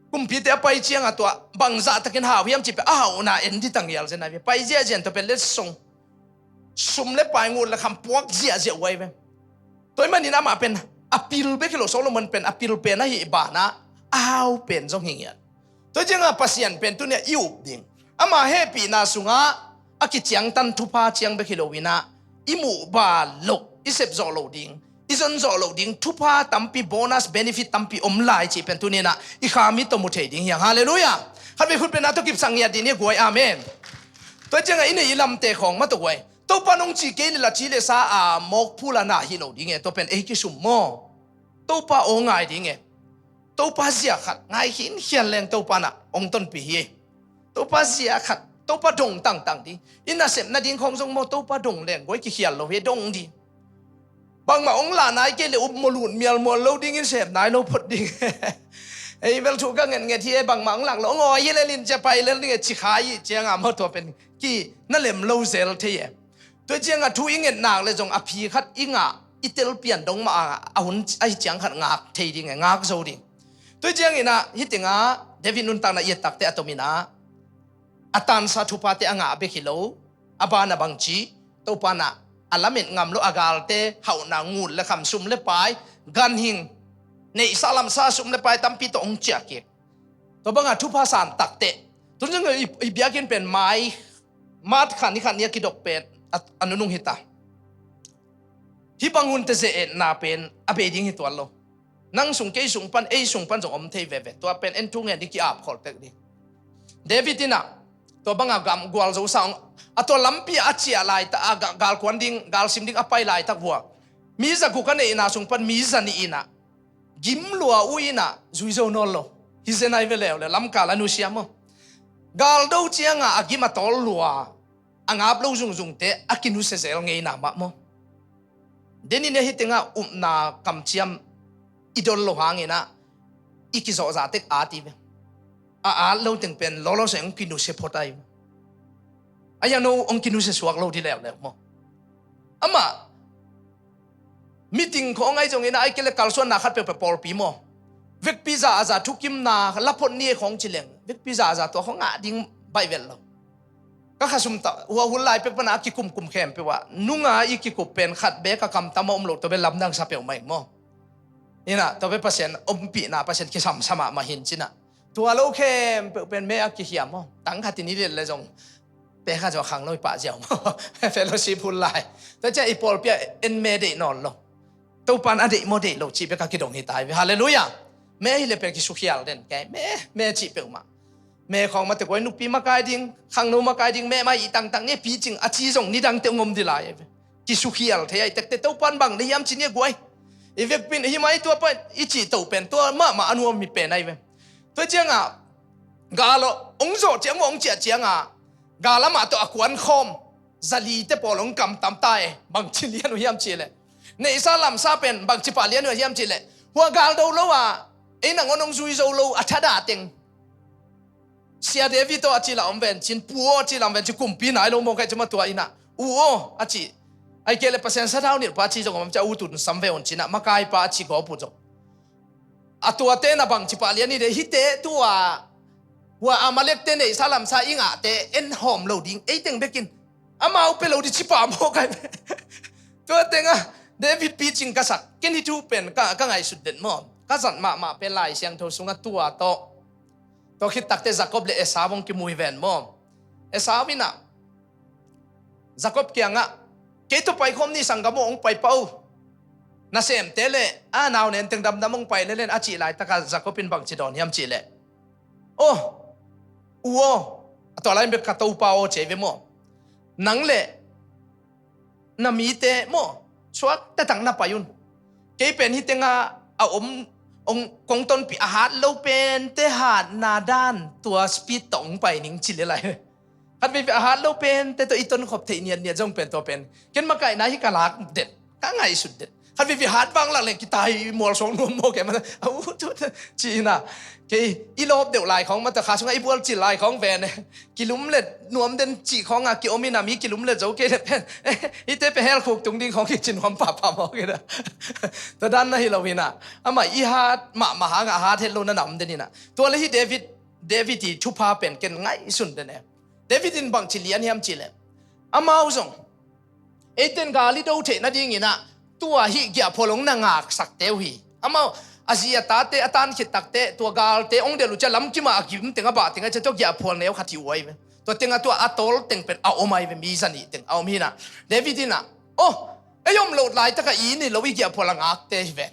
kumpite a pai ciangah tua bangzah takin hau hiam cih pen a hauhna en dih tangial zen ahi ve. Pai ziahziah in tua pen letsong, sum le pai, ngut le kham puak ziahziah uh ahi ve. Tua hi manin amah pen a pil bek hi lo, Solomon pen a pil pen ahih banah a hau pen zong hi ngiat. Tua ciangah Pasian pen tuni-ah i up ding, ama hehpihna sungah a kiciangtan thupha ciang bek hi lo inah i muhbal loh, i sepzawh loh ding, i zonzawh loh ding thupha tampi, bonus benefit tampi om lai cih pen tuni inah i kham i tawm uh thei ding hiang. Halleluiah. Khatvei khut pen a tawh kipsak ngiat ding hi guai. Amen. Tua ciangah i neih i lamte khawng mah tawh guai, Topa nong ci kei le la ci le sa a mawk phula na hi lo ding e. Tua pen ei kisum maw? Topa aw ngai ding e. Topa zia khat ngai khinkhian leng Topa nah hong tonpih hi. Topa zia khat, Topa dong tangtang ding. I nasep nading khawng zong maw, Topa dong leng guai kikhial lo hi, dong ding. Bangmah hong lah nai kei le up maw, lut mialmual lo dingin sep nai lo phot ding. Ei bel thu ka ngetnget hi e, bangmah hong lak lo, hong awi hi le lin cia pai lel ding e, ci kha hi ciangah maw, tua pen ki na lem lo zel thei e. Tua ciangah thu i nget nak le zong a phi khat i ngah, i tel pian dong mah a, a hun ahi ciang khat ngak thei ding e, ngak zo ding. Tua cianginah hih tengah David nuntakna i et takte a tominah a tansa thuphate a ngah bek hi lo, a banah bangci, Topa nah a lamet ngam lo, a galte hauhna, ngut le kham, sum le pai, ganhing, neihsa lamsa, sum le pai tampi tawh hong ciah kik. Tua bangah thupha san takte, tun zong i, i biakinn pen mai March kha ni khat ni a kidop pen a, a nunung hita. Hih bang hunte zia etna pen a bei ding hi tuan lo. Nang sung, kei sung pan, ei sung pan zong om thei veve. Tua pen en thu ngen ding, ki-ap khol tek ding. David inah tua bangah gam gualzo sa hong, a tua lampi a ciah laitak, a ga-, galkuan ding, galsim ding a pai laitak vua, mi za guk a neihna sung pan mi za nih inah gim lua uh inah zui zo nawn lo. Hi zen ahi ve leuleu, lamkal a nusia maw? Galdo ciangah a gim a tawl lua, a ngap lo zungzungte a kinusia zel ngeina mah maw? Denin hih tengah upna kamciam i dol lo hanginah i kizawhzah tek at i ve. A at lo teng pen lawlaw seh hong kinusia phot ai ve. A yang no hong kinusia suak lo di leuleu maw? Amah meeting khawng ai zongin ai kei le kalsuanna khat peuhpeuh pawlpi maw? Vekpi za a za thukimna laphot ni khawng ci leng vekpi za a za tua khawng ngah ding baih vel lo. Ka khasum ta hua hun lai pek pana a kikumkum khempeuh ah nunga i kikup pen khat bek a kamtam a um lo tua bek lamdang sa peuhmah ing maw? Inah tua bek Pasian ompihna Pasian kisamsam ah mah hin cinah tua lo khempeuh pen me a kihiam maw? Tang khat in i let le zong pek a zaw khang lo i pah ziau maw? Fellowship hun lai tua ciah i pawlpi ah en me deih nawn lo. Topan a deih maw deih lo cih bek a kidong hi ta hi ve. Halleluiah. Me hi le pek kisukhial den kei me me cih peuhmah. Me khawng mate guai nupi makai ding khangno makai ding me mai i tangtang nge picing a ci zong nidangte ngom di lai. Kisukhial thei ai tekte Topan bang na hiam ci ni a guai. I vekpin hi mai tua pa i cih to pen tua mahmah a nuam hi pen ai ve. Tua ciangah gal ong zawh ciang maw ong ciah ciangah gal amah tawh a kuan khawm zalite pawl ong kamtam ta e. Bangci lian uh hiam cih leh neihsa lamsa pen bangci pah lian uh hiam cih leh hua gal do lo ah ei nangawn ong zui zo lo a thada teng. Sia David aw a ci la om ven cin, pu aw a ci la om ven cin, kumpi nai lo maw kai cuma tua inah u aw a ci. Ai kei le Pasian sathau nilh pa a ci zong om cia u tun sam ve on cinah makaipa a ci gawp uh zong. A tuate na bangci pah lian i de hite tua hua Amalekte neihsa lamsa i ngahte en hawm lo ding ei teng bekin amau pe lo di ci pah maw kai ve. Tua tengah David picing ka sak ken hi thu pen ka, ka ngaihsut den maw? Ka zat mahmah pen Lai Siangtho sungah tua tawh tua khit takte Jacob le Esau hong kimu hi ven maw? Esau inah Jacob kiangah kei tawh paikhawm ni sanggam aw hong pai pah uh. Nasemte le a nau nen teng damdam hong pai lelen a cih laitakah Jacob in bangci dawn hiam cih leh aw u aw a tua lai in bek ka topa aw cei ve maw? Nang le na mite maw suakte tak na pai un. Kei pen hi tengah a om ong kong tonpih a hat lo pente hatna dan tua speed tawh ong pai ning ci le lai. Khat veve a hat lo pente tawh i tonkhop theih niatniat zong pen tua pen ken makaihna hi ka lak den ka ngaihsut den. Khat veve hat vang lak le kitai mualsuang nuam maw kei mata a u tu ci ina. Kei i lawp deuh lai khawng mata kha sungah i bual cil lai khawng ven kilum le nuam den cih khawngah kiom ina mi kilum le zo kei le pen hite pe hel khuk tung ding khawng kici nuam pahpah maw kei na. Tua dan na hi lo ina amah i hat mahmah hangah hat het lo na na om den ina. Tua le hi David David i thupha pen ken ngaihsun den e. David in bangci lian hiam cih leh amau zong eiten gal i do theih nadinginah tua hih giahphual hong na ngaksak teu hi. Amau a zi a tate a tan khit takte tua galte hong delh uh cia lamkimah a gim teng a bah teng a cia tua giahphual neu khat hi uh ai ve. Tua tengah tua a tawl teng pen a om ai ve mi zanih teng a om hinah David inah aw ei om loh laitakah i ni lo i giahphual a ngakte hi ve.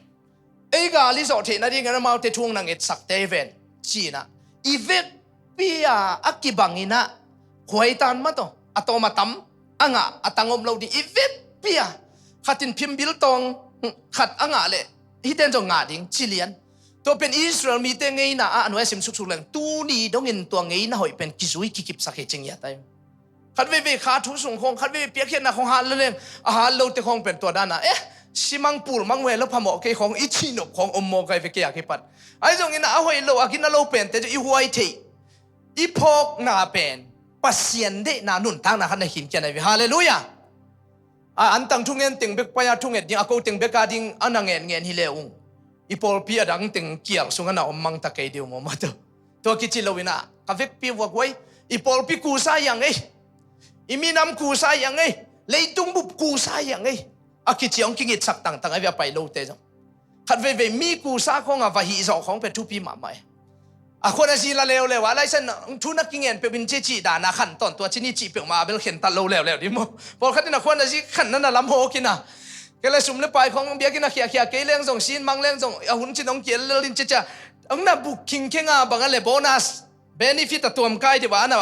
Ei gal i zawh theih nadingin amaute thu hong na ngetsakte hi ven cinah i vekpi a a kibanginah khuaitan mataw a tawm a tam a ngah a tang om lo ding i vekpi a khatin phimbil tawng khat a ngah leh hiten zong ngah ding ci lian. Tua pen Israel mite ngeina ah a nuai a sim suksuk leng tuni dongin tua ngeina hoih pen kizui kikipsak hi cingiat ai. Khat veivei kha thu sung khawng khat veivei piakkhiatna khawng hat le leng a hat lote khawng pen tua dana eh simang pulmang ve lo phamawh kei khawng i cihnop khawng om maw kai ve kei a kipat. Ahi zongin a hoih lo a gina lo pente i huai theih i phawkna pen Pasian deihna nuntakna khat na khinkian ahi ve. Halleluiah. A antang thungen teng bek pai a thunget ding a ko teng bek a ding a na ngenngen hi le ung i pawlpi a dang teng kial sungah na om mangta kei deuh maw mata. Tua kici loinah ka vekpi vuak huai i pawlpi kusa hiang ei. I minam kusa hiang ei. Leitung bup kusa hiang ei. A kici hong kingitsak tangtang ai ve a pai lote zong khat veivei mi kusa khawngah va hih zawh khawng pe thupi mahmah e. A khuan a zi la leuleu a laisa thu na kingen peuh in cia cih dana khan tawn tua cini cih peuhmah a bel khentat lo leuleu ding maw? Pawlkhat in a khuan a zi khan na na lam hawk ina kei le sum le pai khawng biakinn a khiakhia kei leng zong sin mang leng zong a hun cin hong kiel lel in ciacia hong na buk khingkhenga banga le bonus benefit a tuam kai deuh a na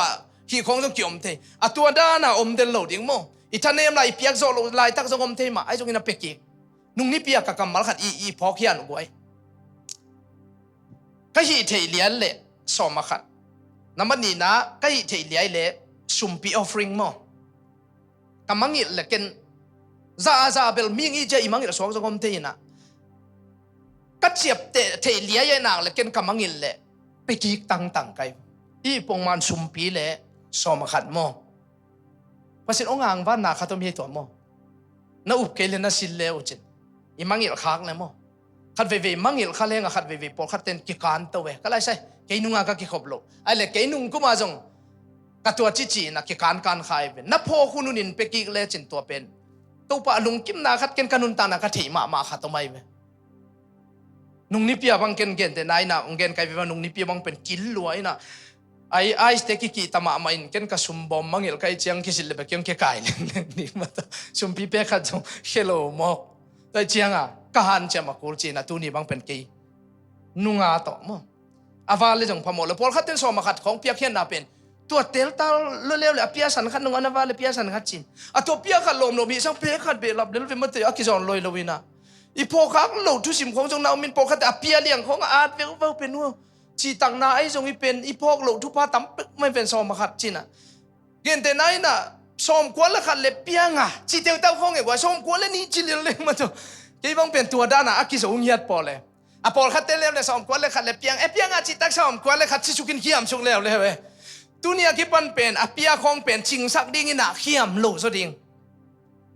hih khawng zong kiom thei a tua dana om del lo ding maw? I thanem lai i piak zawh loh laitak zong om thei mah ahi zongin a pekik nung nipi a ka kammal khat i i phawk hian uh guai. Ka hih theih lian le sawm a khat Na mah nihna ka hih theih liai le sumpi offering maw. Ka mangilh le ken za a za bel ming i cia i mangilh suak zong om thei inah. Ka ciapteh theih liai a nak le ken ka mangilh le pekik tangtang kai. I pongman sumpi le sawm a khat maw. Pasian hong angvanna khat om hi tua maw. Na up kei le na sil le uh cin. I mangilh khak le maw. Khat veivei mangilh kha lenga khat veivei pawlkhat ten kikan to e. Ka laisai, kei nunga ka kikhop lo. Ai le kei nung kuma zong ka tua cici na kikankan kha i ve. Na phawk hun hunin pekik le cin tua pen. Topa a lungkimna khat ken ka nuntakna ka theih mahmah khat om ai ve. Nung nipia bang ken gente na ina, ong gen kai ve bang nung nipia bang pen kil lua ina. Ai, ai te kikihta mahmah in ken ka sumbawm mangilh kai ciang kisilh le bek kiang kikai lengleng ding mata. Sumpi pek khat zong khelo mawk. Tua cianga ka hanciam a kul cina tuni bang pen kei nunga tawh maw. A va le zong phamawh le pawlkhat ten sawm a khat khawng piakhiatna pen. Tua teltal lo leu le a piasan khat nung ana va le piasan khat cin. A tua pia khat lawm lo mi sang pek khat behlap lel ve mate a kizawn loi lo ina. I phawkhak lo thusim khawng zong na umin pawlkhat a pia liang khawng a at veu veu pen uh. Citakna ai zong i pen i phawk lo thupha tam pek mai ven sawm a khat cina. Gente na ina sawm kua le khat le pianga ci teutau khawng e kua sawm kua le nih ci lil le ma tu. Kei bang pen tua dana a kizo ngiat paw le. A pawlkhat te leu le sawm kua le khat le piang e pianga citak sawm kua le khat ci sukin khiam suk leu leu e. Tuni a kipan pen a pia khawng pen cingsak ding ina khiam lo zo ding.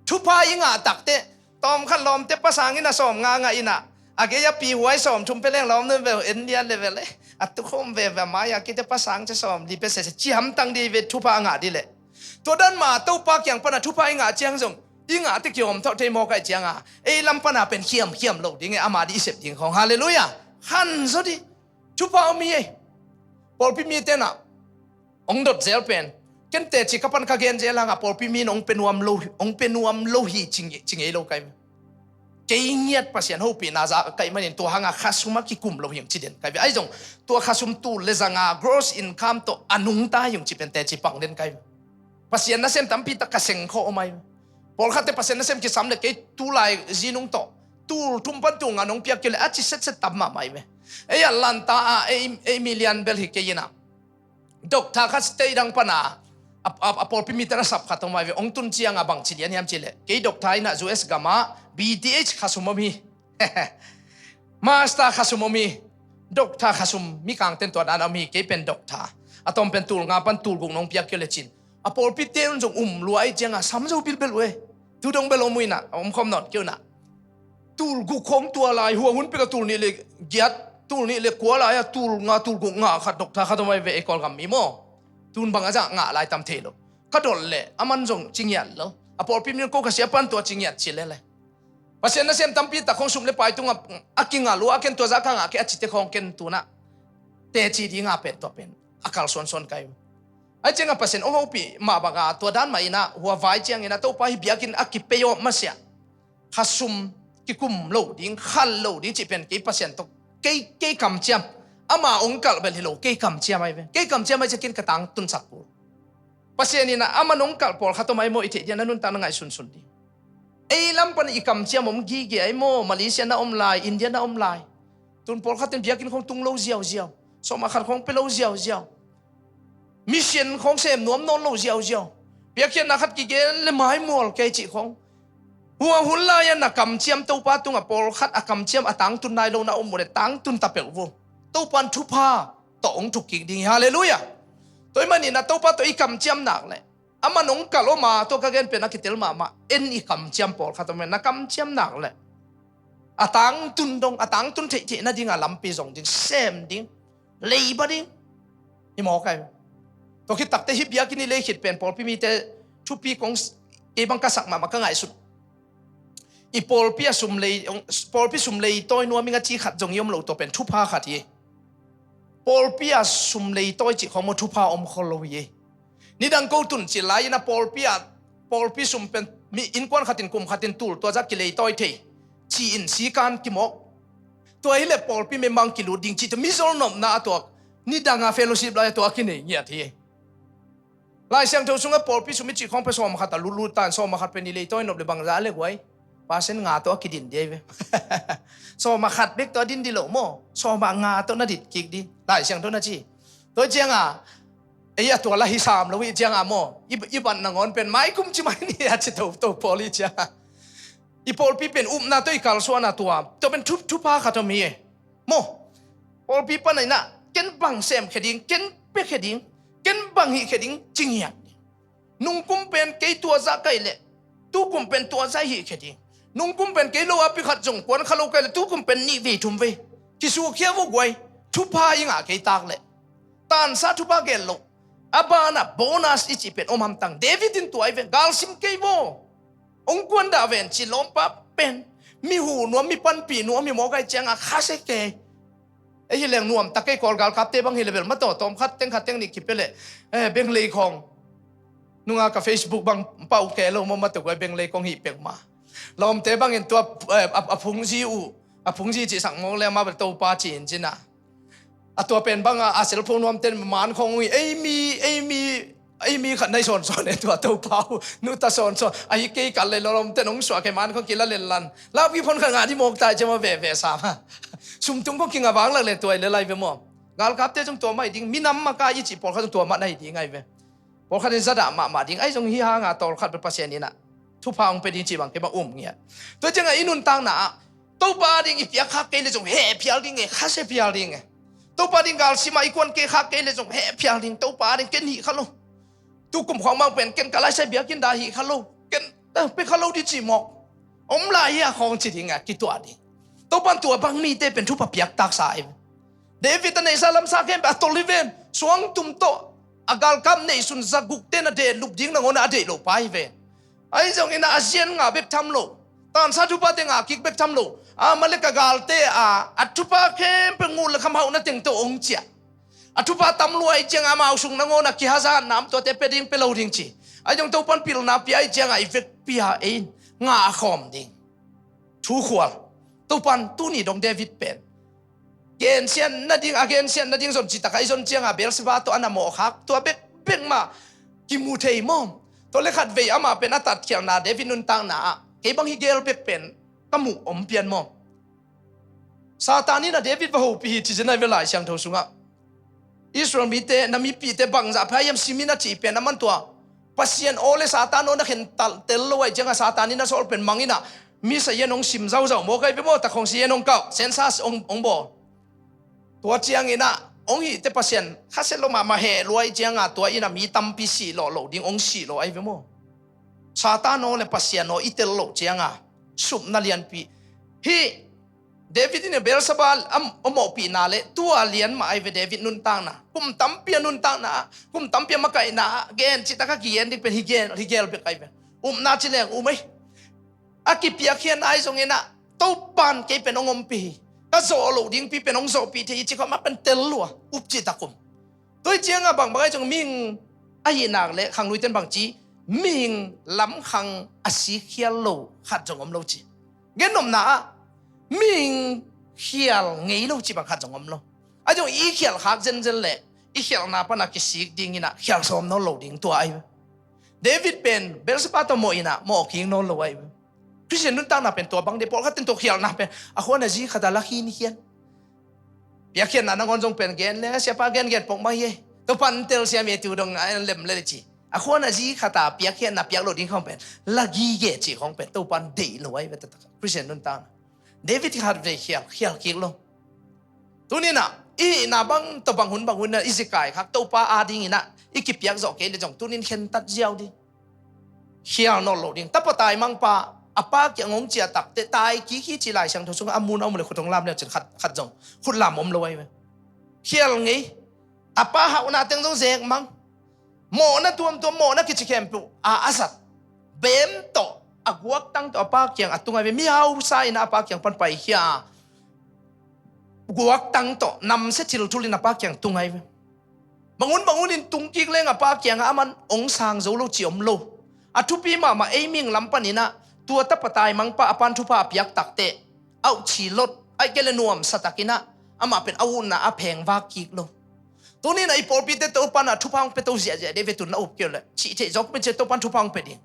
Thupha i ngah takte tawm khat lawmte pasang ina sawm nga ngah ina. A gei a pi huai sawm thum pe leng lawm nun ve en lian le ve le. A tukhawm ve ve a mai a kite pasang ce sawm li pe se se ciamtang di ve thupha a ngah di le. Tua dan ma Topa kiang pana thupha i ngah ciang zong i ngah te kiom thawh thei mawk ai cianga ei lam pana pen khiam khiam lo ding e ama di i sep ding khawng. Halleluia. Han zo di. Thupha om hi ei. Pawlpi mi tena ong dot zel pen ken teci ka pan ka gen zel hanga pawlpi mi in ong pe nuam lo ong pe nuam lo hi ci ngei lo kai. Kei ngiat Pasian hopihna za kaih manin tua hanga khasum a kikum lo hiang ci den kai ve. Ai zong tua khasum tul le zanga gross income tawh a nungta hiang ci pen teci pang den kai ve. Pasian nasem tampi tak ka seng khawh om ai ve. Pawlkhatte Pasian nasem kisam le kei tulai zinung tawh tul thum pan tul nga nong piak kei le a ci setset tam mahmah ai ve. Ei a lanta a ei, ei milian bel hi kei ina. Doctor khat state dang pana a, a, a pawlpi mite na sap khat om ai ve ong tun cianga bang ci lian hiam ci le kei doctor ina U S gama B T H khasum om hi. Master khasum om hi. Doctor khasum mi kangten tua dana om hi kei pen doctor. A tom pen tul nga pan tul guk nong piak kei le cin. A pawlpi te un zong um lua ai cianga sam zo bilbel uh e. Tu dong bel om uh ina om khom nawn kei una. Tul guk khawng tua lai hua hun peka tul nih le giat tul nih le kua lai a tul nga tul guk nga khat doctor khat om ai ve ei Kawlgam mi maw. Tun bang a zah ngah lai tam thei lo. Ka dol le a man zong ci ngiat lo. A pawlpi min ko ka sia pan tua ci ngiat ci le le. Pasian nasem tampi tak khawng sum le pai tunga a kingah lua a ken tua zah ka ngah kei a cite khawng ken tuna. Teci dinga pen tua pen a kal suansuan kai. Ai cianga Pasian ong hopih mah banga tua dan mah ina hua vai ciang ina Topa hi biakin a kipei awh masiah. Khasum kikum lo ding khal lo ding cih pen kei Pasian tawh kei, kei kamciam. Ama ong kalh bel hi lo kei kamciam ai ve. Kei kamciam ai ciakin ka tang tunsak kul. Pasian ina ama nong kalh pawlkhat om ai maw i theih dian a nuntak na ngaih sunsun ding. Ei lam pan i kamciam om gige ai maw Malaysia na om lai India na om lai. Tun pawlkhat in biakin khong tung lo ziauziau. Sawm a khat khong pe lo ziauziau. Mission khawng sem nuam nawn lo ziauziau. Piakkhiatna khat kigen le maimual kei cih khawng. Hua hun lai-a na kamciam Topa tungah pawlkhat a kamciam a tangtun nai lo na om uh le tangtun ta peuh vua. Topa in thupha tawh hong thuk kik ding hi. Halleluiah. Tua ahih manin a Topa tawh i kamciam nak le. Amah nong kalh om a tua ka gen pen a kitel mahmah. En i kamciam pawlkhat om e na kamciam nak le. A tangtun dong, a tangtun theihtheih nadinga lampi zong ding, sem ding. Leiba ding. Hi mawk ai. Tua khit takte hih biakinn i lei khit pen pawlpi mite thupi kong kei bang ka sak mahmah ka ngaihsut. I pawlpi a sum lei, pawlpi sum leitawi nuam ing a ci khat zong i om lo tua pen thupha khat hi. Pawlpi a sum leitawi cih khawng maw thupha om khol lo hi. Nidang ko tun cil lai-in a pawlpi ah pawlpi sum pen mi innkuan khatin kum khatin tul tua zah kileitawi thei ci-in sikan kimawk. Tua hileh pawlpi membang kilut ding cih tua mizol nopna a tuak nidanga fellowship lai a tua a kinei ngiat hi. Lai Siangtho sungah pawlpi sum i cih khawng pen sawm khat a lutlut ta in sawm khat pen i leitawi nop le bangzah le guai. Percent nga tawh a kidin di ahi ve. Sawm khat bek tawh a din di lo maw? Sawm nga tawh na dit kik di. Lai Siangtho na ci. Tua cianga Ei a tua la hi sam lo hi cianga maw, i, i ban nangawn pen mai kum ci mai ni a ci toto pawl hi cianga. I pawlpi pen upna tawh i kalsuahna tua, tua pen thup, thupha khat om hi e. Maw, pawlpi pan a inah, ken bang semkhia ding, ken piakhia ding, ken bang hihkhia ding, cingiat. Nungkum pen kei tua zah kaih leh, tukum pen tua zah hihkhia ding. Nungkum pen kei lo a pi khat zong kuan kha lo kaih leh, tukum pen nih vei thum vei. Kisukkhia vo guai, thupha i ngah kei tak leh. Tansa thupha gel lo. A banah bonus i cih pen om hamtang. David in tua i ven, galsim kei vo. Ong kuan dah ven ci lawmpa pen. Mi hu nuam, mi panpih nuam, mi mawk ai cianga khasia kei. Ei hi leng nuam tak kei, Kawl galkapte bang hi le bel ma tawh tawm khat teng khat teng nih kipia leh, eh, benglei khawng. Nunga ka Facebook bang pau kei lo maw, ma tawh guai benglei khawng hi pek ma. Lawmte bangin tua, eh, a, a phungzi uh, a phungzi cih sak mawk le ma bel Topa ci in cina. A tua pen banga a cellphone nuamten man khawng uh hi, ei mi, ei mi, ei mi khat nai sawnsawn e tua Topa uh, nuta sawnsawn. Ahi kei kal le lawmten ong suah kei man khawng kila lenlan. Laupi phone khat ngah di mawk tai ciama veve sam a. Sumtung khawng kinga vang lak le tua i le lai ve maw. Galkapte zong tua mah hi ding, minam maka i cih pawlkhat zong tua mah na hi ding ai ve. Pawlkhat in zadah mahmah ding, ai zong hi hanga tawlkhat bel Pasian inah thupha hong pia ding cih bang kei bang um ngiat. Tua ciangah i nuntakna ah Topa ding i piak khak kei le zong heh phial ding e, khasia phial ding e. Topa ding galsimah i kuan kei khak kei le zong heh phial ding, Topa ding ken hih kha lo. Tukum khawng bang pen ken ka laisai biakinn dah hih kha lo, ken, eh, pe kha lo ding cih mawk. Om lai hi a khawng ci ding a kituah ding. Topan tua bang mite pen thupha piak taksa ai ve. David a neihsa lamsa khempeuh a tol hi ven. Suangtum tawh a galkap neihsun zagukte na dehlup ding nangawn a deih lo pa hi ven. Ahi zongin a zian ngah bek tham lo. Tansa thupha te ngah kik bek tham lo. Amalek a galte a, a thupha khempeuh nguh le kham hauhna teng tawh ong ciah. A thupha tam lua i ciang amau sung nangawn a kihaza namtuate pe ding pe lo ding ci. Ahi zong Topan pilna pia i ciangah i vekpi a ei in ngah a khawm ding. Thukhual. Topan tuni dong David pen gensiat nading, a gensiat nading zon citak a i zon cianga Beersheba tawh a na mawhkhak tua bekbek mah kimu thei maw? Tua le khat vei amah pen a tatkhialhna David nuntakna ah kei bang hi gel bek pen ka muh om pian maw? Satan in a David va hopih hi ci zen ai ve Lai Siangtho sungah. Israel mite, na mipihte bangzah pha hiam simin a cih pen a man tua Pasian aw le Satan aw na khen tal tel lo ai cianga Satan in a sawl pen mang inah mi sayan hong sim zauzau maw kai ve maw, takhawng sayan hong kauh, census hong, hong bawl. Tua cianginah hong hihte Pasian khasia lo mahmah heh luai cianga tua inah mi tampi sih lawh lo ding hong sih lawh ai ve maw? Satan aw le Pasian aw i tel loh cianga supna lianpi. Hih David in Beersheba a mawhpihna le tua lian mah ai ve David nuntakna. Kum tampi a nuntakna ah, kum tampi a makaihna ah gen citak a kigen ding pen hi gen, hi gel bek ai ve. Upna ci leng um ei. A kipiakkhiatna ai zonginah Topan kei pen hong ompih hi. Ka zawh loh dingpi pen hong zawhpih thei hi ci khawm a pen tel lua. Up citak um. Tua hi cianga bangbang ai zong mihing ahih nak le khangluiten bangci mihing lamkhang a sikkhial lo khat zong om lo ci. Gennopna ah mihing khial ngei lo ci bang khat zong om lo. A zong i khialh khak zenzen le i khialhna pana kisik dinginah khial sawm nawn lo ding tua ai. David pen Beersheba tawh mawh inah mawh kik nawn lo ai. Christian nuntakna pen tua bang de, pawlkhat ten tua khialhna pen a khuan a zi khata la khin khian. Piakkhiatna nangawn zong pen gen le siapa gen gen pok mai hi. Topan tel siam e tu dong a lem le ci. A khuan a zi khata piakkhiatna piak lo ding khawng pen la gige ci khawng pen Topan deih lo ai ve taktak. Christian nuntakna David khat vei khial, khial kik lo. Tuninah i hihna bang tawh bang hun bang hun inah i zikai khak Topa a dinginah i kipiak zawh kei le zong tunin khentat ziau ding. Khial nawn lo ding. Tapa taimangpa a pa kiang hong ciah takte tai kik hi ci Lai Siangtho sungah a mun a om le khut hong lam le cin khat, khat zong khut lam om lo ai ve. Khial ngei. A pa hauhna teng zong zek mang. Mawhna tuamtuam, mawhna kici khempeuh a a zat. Bem tawh a guaktang tawh a pa kiang a tung ai ve. Mi hausa inah a pa kiang pan paikhia a guaktang tawh namsia thilthulin a pa kiang tung ai ve. Bangun bangun in tungkik leng a pa kiangah a man hong sang zo lo ci om lo. A thupi mahmah ei mihing lam paninah tua tapa taimangpa a pan thupha a piak takte auh ci lot aih kei le nuamsa takinah amah pen a utna a phengvak kik lo. Tuninah i pawlpite Topan a thupha hong pia to ziahziah dei ve tun na up kei uh le cih theih zawk pen cia Topan thupha hong pia ding.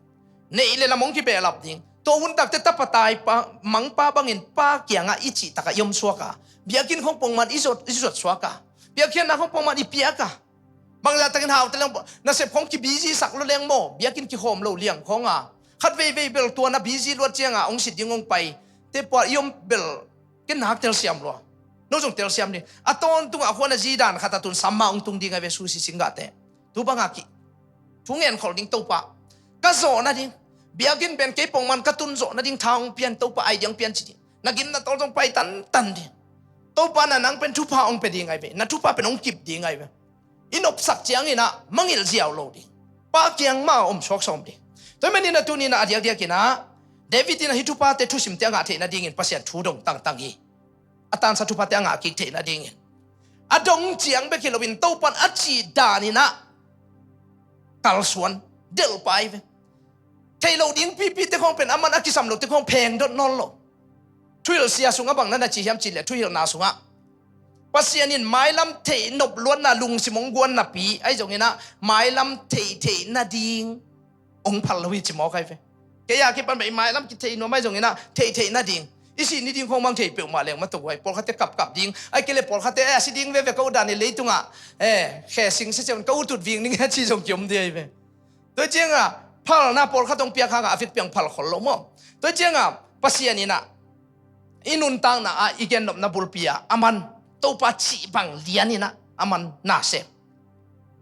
Neih le lam hong kibehlap ding. Tua hun takte tapa taimangpa bangin pa kiangah i cih takah i om suaka. Biakinn khong pongman i zuat, i zuat suaka. Piakkhiatna khong pongman i piaka. Bangzah takin hau te leng, nasep khong ki busy sak lo leng maw, biakinn kikhawm lo liang khong a, khat veivei bel tua na busy luat cianga hong sit ding hong pai te pua i om bel ken nak telsiam lua. No zong telsiam ding. A tawntungah khua na zi dan khat a tun samma hong tung ding a ve, sushi singgahte. Tu banga ki thu ngen khol ding Topa. Ka zawh nading, biakinn pen kei pongman ka tun zawh nading tha hong pian Topa, ai ding hong pian ci ding. Na gim na tawl zong pai tantan ding. Topa na nang pen thupha hong pia ding ai ve. Na thupha pen hong kip ding ai ve. I nopsak ciangin ah mangngilh ziau lo ding. Pa kiang mah om suak sawm ding. Tua hi manin a tunin ah a diakdiakin ah David in ah hih thuphate thusimte a ngah theih nadingin Pasian thu dong tangtang hi. A tansa thuphate a ngah kik theih nadingin a dong ciang bek hi loin Topan a cih danin ah kalsuan delh pai ve. Theih loh ding pipite khong pen aman a kisam lote khong pheng dot nawn lo. Thuhilh sia sungah bang na na ci hiam cih leh thuhilhna sungah Pasian in mailam theih nop luatna lungsim hong guan napi ahi zongin ah mailam theih theih nading hong phal lo hi ci mawk ai ve. Kei a kipan beh i mailam kitheih nuam ahi zongin ah theih theih nading, i sih ni ding khong mang thei peuhmah leng mah tuk uai. Pawlkhatte kapkap ding, ai kei le pawlkhatte a si ding veve ka ut dan i leitungah, eh, khe sing se cian ka ut ut ving ning a ci zong kiom ding ai ve. Tua cianga phalna pawlkhat hong piak hangah a vekpi hong phal khol lo maw? Tua cianga Pasian in ah i nuntakna ah i gennopna bulpi ah aman Topa cih bang lianin ah aman na sem.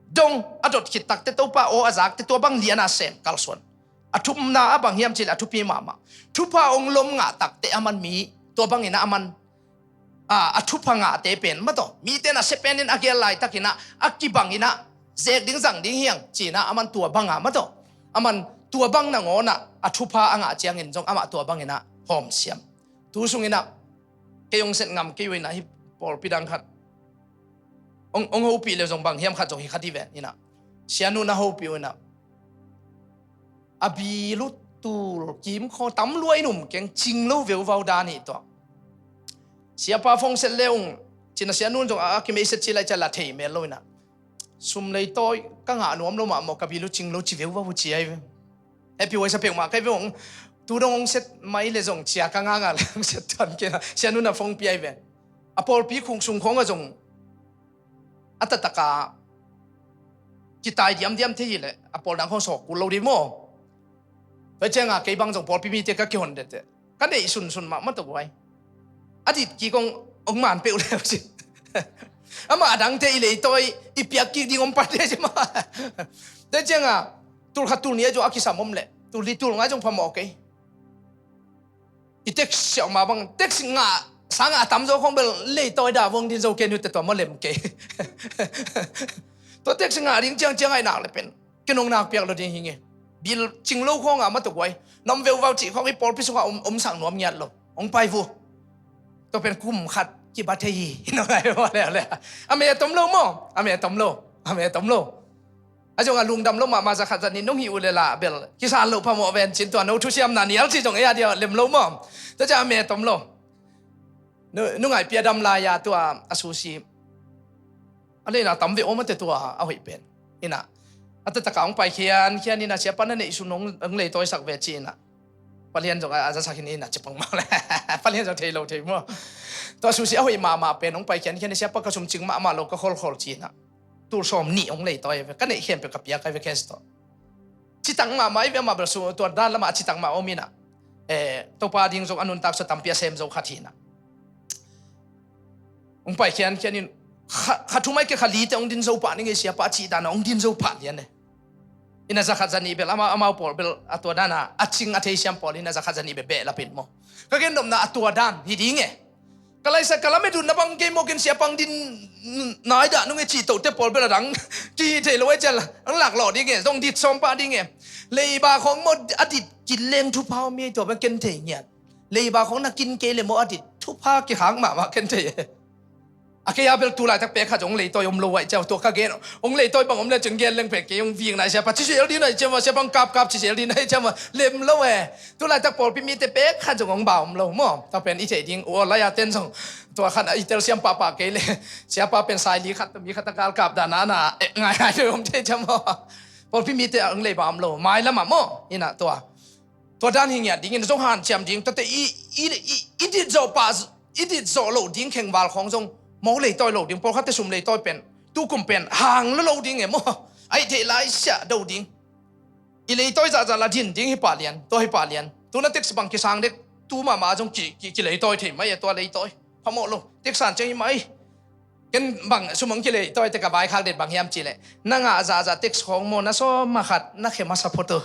Dong a dot khit takte Topa aw a zakte tua bang lian a sem kalsuan. A thumna ah bang hiam cih leh a thupi mahmah. Thupha hong lom ngah takte aman mi tua bangin ah aman a, a thupha ngahte pen mah tawh mite na sepenin a gel laitakin ah a kibangin ah zek ding zang ding hiang ci-in ah aman tua banga mah tawh aman tua bang nangawn ah a thupha a ngah ciangin zong amah tua bangin ah hawmsiam. Tu sungin ah kei hong set ngam kei uh in ah hih pawlpi dang khat hong, hong hopih le zong bang hiam khat zong hi kha dih ven in ah Sianu na hopih uh in ah a bil uh tul kim khaw tam lua in um keng, cing lo veuvau dan hi tuah. Siapa phone set le ung cin a Sianu in zong a, a kimei set ci lai cia la thei mel lo in ah sum leitawi ka ngah nuam lo mah maw, ka bil uh cing lo ci veuvau uh ci ai ve. Happy huaisa peuhmah kai ve ung. Tu dong hong set mai le zong cia ka nganga le hong set tuan kei na Sianu na phone pi ai ve. A pawlpi khung sung khawngah zong a taktak a kitai diamdiam thei hi leh a pawl dang khong sawk kul lo ding maw? Tua cianga kei bang zong pawlpi mite ka kihon dette ka neih sunsun mahmah tuk uai. A dit kik hong, hong man peuh leu cin. Amah a dangte i leitawi i piak kik ding om pate ci mah. Tua cianga tul khat tul nih a zong a kisam om leh tul li tul ngai zong phamawh kei. I text siau ma bang, text ngah sangah a tamzaw khong bel leitawi dah vong din zo kei nute tua maw lem kei. Tua text ngah ding ciangciang ai nak le pen ken hong nak piak lo ding hi nge. Bil cing lo khongah mah tuk uai. Nom veuvau cih khong i pawlpi sungah om, om sang nuam ngiat lo. Hong pai vu. Tua pen kum khat kiba thei hi. Nong ai maw le le. A me a tom lo maw? A me a tom lo. A me a tom lo. A zong a lungdam lo mahmah, za khat za nih nong hih uh le lah bel kisal loh phamawh ven cin tua no thusiamna nial ci zong ei a dia lem lo maw? Tua ciah a me tom lo. Nu, nu ngaih pia dam lai-a tua a susi a leina tam ve aw mate tua a hoih pen. Ina a taktak a hong pai khian khian ina siapa na neih sun hong, hong leitawisak ve ci ina. Palian zong a, a zasak hi ni ina ci pang mah le. Palian zong thei lo thei maw? Tua a susi a hoih mahmah pen hong pai khian khian ina siapa ka sum cing mahmah lo ka kholkhol ci ina. Tul sawm nih hong leitawi ve, ka neih khempeuh ka piak ai ve cash tawh. Citak mahmah i ve amah bel su tua dan lamah a citak mah om inah. Eh, Topa ding zong a nuntak sua tampi a sem zo khat hinah. Hong pai khian khian in kha, kha thum ai ke kha lite hong din zo pah ning ei siapa a cih danah hong din zo pah lian e. Ina zakhat zanih bel amau, amau pawl bel a tua dana a cing a theisiam pawl ina zakhat zanih bel behlap in maw? Ka gennopna a tua dan hi ding e. Ka laisa ka lamet uh na bang kei maw, ken siapa hong din nai dah nung e cih tohte pawl bel a dang kihih thei lo ai cial ang lak lawh ding e, zong dit sawm pah ding e. Leiba khawng maw a dit kin leng thupha om hi tua bang ken thei ngiat. Leiba khawng na kin kei le maw a dit thupha kikhak mahmah ken thei e. A kei a bel tu laitak pek khat zong hong leitawi om lo ai ciau tua ka gen. Hong leitawi bang om le cun gen leng pek kei hong vik nai siapa cisel din ai ciau, siapa hong kapkap cisel din ai ciau lem lo e. Tu laitak pawlpi mite pek khat zong hong ba om lo maw? Tua pen i theih ding uh aw lai-a ten zong tua khat a i telsiam pahpah kei le siapa pen saili khat tua mi khat a galkap dana na eh ngai ngai deuh om thei ciam maw? Pawlpi mite a hong lei ba om lo mailamah maw? Inah tua tua dan hi ngiat dingin zong hanciam ding tuate i, i, i, i dit zawh pah, i dit zawh loh ding khengval khawng zong maw leitawi lo ding, pawlkhatte sum leitawi pen Tukum pen hang lo lo ding e maw. Aih theih lai siah do ding. I leitawi zahzah la din ding hi pah lian, tua hi pah lian. Tuna text bang kisang dek, tu mahmah zong ki, ki, kileitawi thei mai e, tua leitawi. Phamawh lo, text san ciang hi mai. Ken bang sum hong kileitawi te ka vaikhak det bang hiam cihleh, na ngah zahzah text khawng maw, na sawm a khat na khe masa phot uh.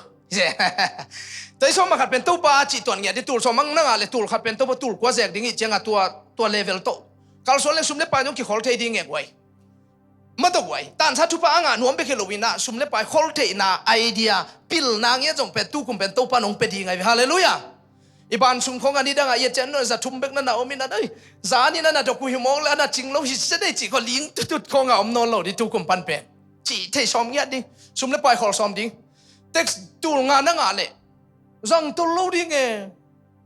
Tua i sawm a khat pen Topa a cih tuan ngiat ding, tul sawm ang na ngah le tul khat pen Topa tul kua zek ding i ciangah tua, tua level tawh kalsuan leng sum le pai zong kikhol thei ding e guai. Mah tawh guai, tansa thupha a ngah nuam bek hi lo in ah, sum le pai khol theihna idea, pilna ngiat zong pen tukum pen Topa nong pia ding ahi ve. Halleluiah. I ban sung khawng a nidang ah i a cian nuai za thum bek na na om in ah, dai, za ni na na dok uh hi mawk le a na cing lo hi se dei cih khawng ling tutut khawng a om nawn lo ding tukum pan pen. Cih thei sawm ngiat ding, sum le pai khol sawm ding. Text tul nga na ngah leh zang tol lo ding e.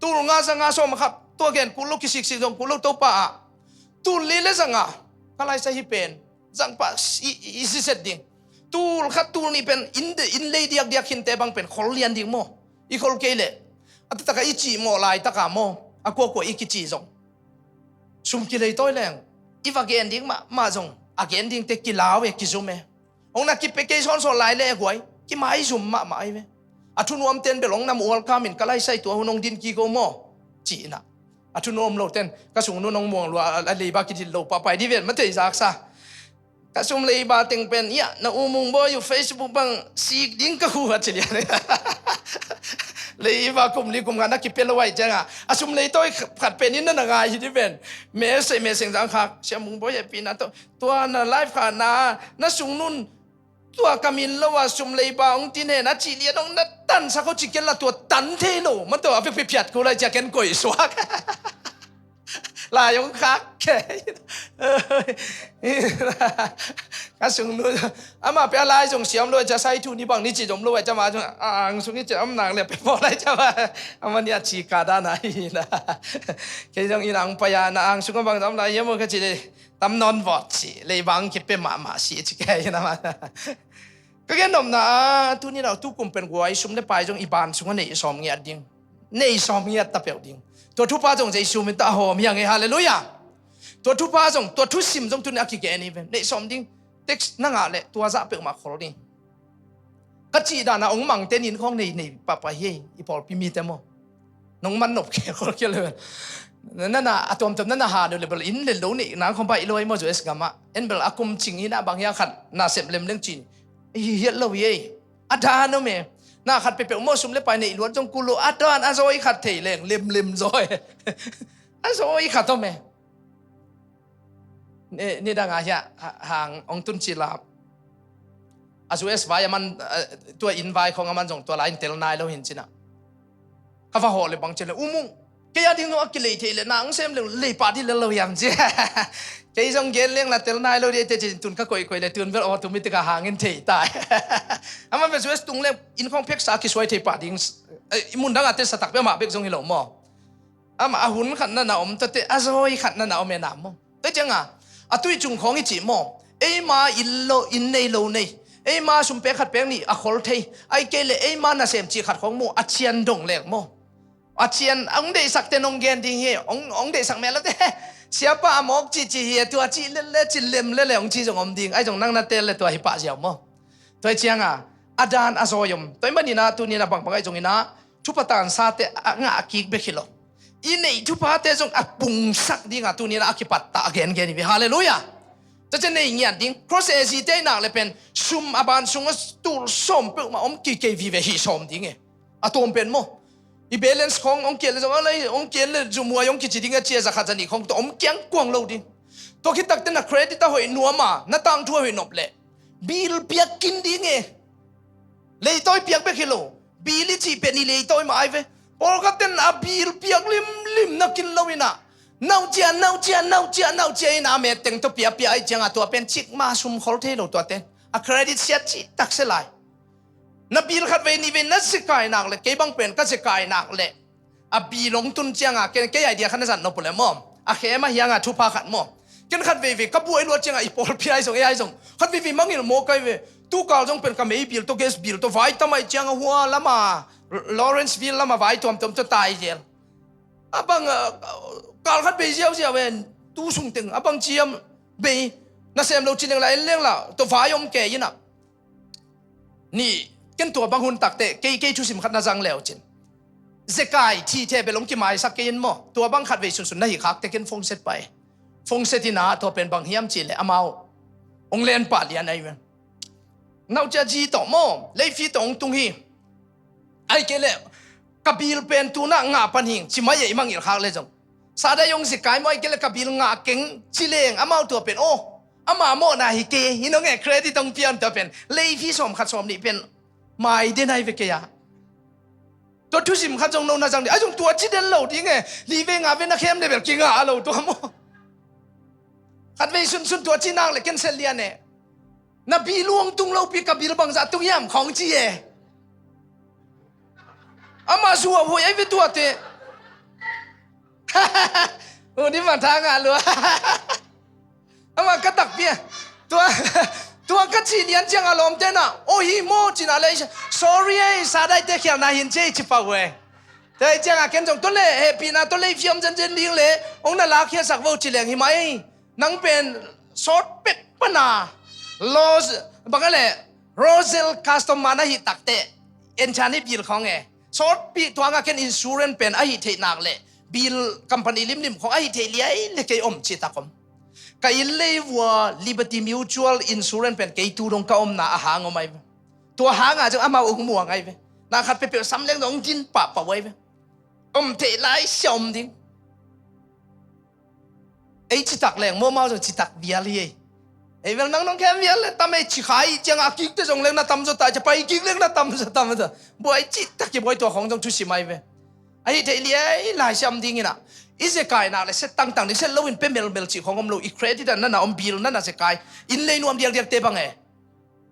Tul nga za nga sawm a khat tua gen kul lo, kisiksik zong kul lo Topa ah. Tul li le za nga ka laisa hi pen zang pah i, i, i siset ding. Tul khat tul nih pen inn, inn lei diakdiak khinte bang pen khol lian ding maw. I khol kei leh a taktak a i cih mawh laitaka maw, a kuakua i kicih zong, sum kileitawi leng i va gen ding mahmah zong a gen dingte kilau e, kizum e. Hong na kipia kei sawnsawn lai le guai, kimaizum mahmah ahi ve. A thunuam ten bel hong na mual kamin ka laisai tua hun hong din kiko maw, ci-in ah. A thunuam lo ten ka sung nun hong muang lua, a leiba kidil lo pahpai di ven ma thei zaksa. Ka sum leiba teng pen, ia, na U Mung Bawi uh Facebook bang sik ding ka hu a ci lian. Leiba kum li kum nga na kipia lo ahi ciangah a sum leitawi khat pen in na na ngai hi di ven. Mesei meseng zang khak, Sia Mung Bawi e pi na tawh tua na live kha na, na sung nun tua ka min lo a sum leiba hong tin hen a cih lian hong na tansak ho ci ken la tua tan thei lo. Man tua a vekpi phiat kul lai cia ken koih suak. Lai hong khak kei. Ka sung nu ama pia lai zong siam lo cia sai thu ni bang ni ci zom lo cia ma zong a ang sung ni cia om nang le pe paw lai cia ma. Ama ni a ci ka dan a hi na. Kei zong in ang paya na ang sung a bang zom lai hiam ka ci le. Tam nawn vawt si, leibang kipe mahmah si, ci kei na ma. Ka gen nopna a, tuni na tukum pen guai sum le pai zong i ban sungah nei sawm ngiat ding. Nei sawm ngiat ta peuh ding. Tua thupha zong Jesu min ta a hawm hiang e, halleluiah. Tua thupha zong, tua thusim zong tuni a kigen i ve. Nei sawm ding. Text na ngah le, tua zah peuhmah khol ding. Ka cih dana ong mangte nin khawng nei nei pahpah hi, i pawlpi mite maw. Nong man nop khe khol khe le. Nana a tuamtuam nana ha deuh le bel in le lo nei nang khawng bai lo ai maw U S gamah. En bel a kum cing hi na bang hia khat na sem lem leng cin. I hi hiat lo hi ei. A dan om e. Na khat pepeuh maw sum le pai nei luat zong kul lo. A dan a zawi khat thei leng lem lem zawi. A zawi khat om e. Ni, ni dang a hia, ha, hang ong tun ci la. A U S vai a man, eh, tua inn vai khong a man zong tua lai in tel nai lo hin cina. Ka va haw le bang ci le, U Mung, kei a ding zong a kilei thei le, na ong sem le, lei pah di le lo hiam ci. Kei zong gen leng la tel nai lo di te ci tun ka koih koih le, tun vel aw tu mi tika hang in thei tai. A man vel U S tung le, inn khong peksa kisuai thei pah ding, eh, i mun dang a te sa tak peuhmah bek zong hi lo maw. Amah a hun khat na na om tate, a zawi khat na na om e na maw. Tua cianga, a tui cung khawng i cih maw. Eima inn lo, inn nei lo nei. Eima sum pek khat pek nih a khol thei. Ai kei le eima nasem cih khat khawng maw, a cian dong leng maw. A cian, a hong deihsak te nong gen ding hi, hong, hong deihsak mel lo te. Siapa a mawk cih cih hi, tua cih le le, cih lem le le, hong cih zong om ding. Ai zong nang na tel le tua hi pah ziau maw. Tua cianga, a dan a zawi om. Tua i manina, tunina bangbang ai zongina, thupha tansate a ngah a kik bek hi lo. I neih thuphate zong a pungsak dinga tunina a kipatta a gengen i ve. Halleluiah. Tua cian nei ngiat ding. Cross A Z te i nak le pen sum a ban sunga tul sawm peuhmah om kikei vive hi sawm ding e. A tawm pen maw. I balance khong ong kian le zong a lei, ong kian le zumuai ong kici ding a cia zakhat zanih khong tua om kiang kuang lo ding. Tua khitakte na credit a hoih nuama, na tangthu a hoih nop le. Bil piak kin ding e. Leitawi piak bek hi lo. Bil i cih pen i leitawi mah ai ve. Pawlkhat ten a bil piak limlim na kin lo ina. Naucia, naucia, naucia, naucia ina a met teng tawh piapia ai cianga tua pen cikma sum khol thei lo tua ten. A credit siat cih takse lai. Na bil khat vei nih vei na zekai nak le, kei bang pen ka zekai nak le. A bil ong tun cianga, ken kei idea khat na zat nop uh le maw. A khem a hianga thupha khat maw. Ken khat veivei ka buai luat cianga i pawlpi ai zong, ei ai zong. Khat veivei mangil maw kai ve. Tukal zong pen ka mei bil tawh, gas bil tawh, vai tam ai cianga hua lama, Lawrenceville lama vai tuamtuam tawh tai zel. A bang, ah, kal khat bei ziauziau en, tu sung teng, a bang ciam bei. Na sem lo ci leng la, en leng la, tua vai om kei in ah. Ni, ken tua bang hun takte, kei, kei thusim khat na zang leu cin. Zekai thithe bel hong kimaisak kei in maw. Tua bang khatvei sunsun na hi khakte ken phone set pah e. Phone set in ah tua pen bang hiam cih leh amau hong len pah lian ahi ve. Naucia zi tawh maw, leifi tawh hong tung hi. Ahih kei leh ka bill pen tu-in ah ngah pan hing, ci mai e, i mangngilh khak leh zong. Sahdaih hong zekai maw, ahih kei leh ka bill ngah keng ci leng, amau tua pen, aw, ama mawhna hi kei, hi nong e, credit hong pia un, tua pen leifi sawm khat sawm nih pen mai den ahi ve kei a. Tua thusim khat zong no na zang ding, ahi zong tua ci den lo ding e, li vei nga vei na khem leh bel kingah a lo tua maw. Khatvei sunsun tua ci nak leh cancel lian e. Na bill uh hong tung lopi, ka bill bangzah tung hiam khawng ci e. Amah zuau hoih ahi ve tuate. Uni mah tha ngah lua. Amah ka takpi e. Tua, tua ka cih lian ciang a lawmte in ah, aw hi maw ci in ah leh, sorry e, Sahdaihte khialhna hi in ci e, ci pah uh e. Tua hi ciang a ken zong tua leh hehpihna tua leifi om zenzen ding leh hong na lakkhiatsak vo ci leng hi mah e. Nang pen sawt pek pan a, Rose, bang a leh, Rosel customer na hih takte, en cian hi bill khawng e. Sawtpi tua ngah ken insurance pen ahih theih nak leh, bill company limlim khawng ahih theih liai leh kei om cih tak om. Ka inn lei vua Liberty Mutual Insurance pen kei tu dong ka omna a hang om ahi ve. Tua hang a zong amau hong muang ahi ve. Na khat peuhpeuh sam leng zong hong din pahpah uh ahi ve. Om theih lai sia om ding. Ei citak leng maw, amau zong citak vial hi ei. Ei bel nang nong khem vial leh tam ei, ci kha i ciang a kikte zong leng na tam zaw ta, ci pai kik leng na tam zaw, tam zaw. Buai citak i buai, tua khawng zong thusim ahi ve. Ahih theih liai lai siam ding in ah, i zekai nak leh set tangtang ding, set loin pia melmel cih khawng om lo, i credit ah na na om, bill na na zekai, inn lei nuam diakdiakte bang e.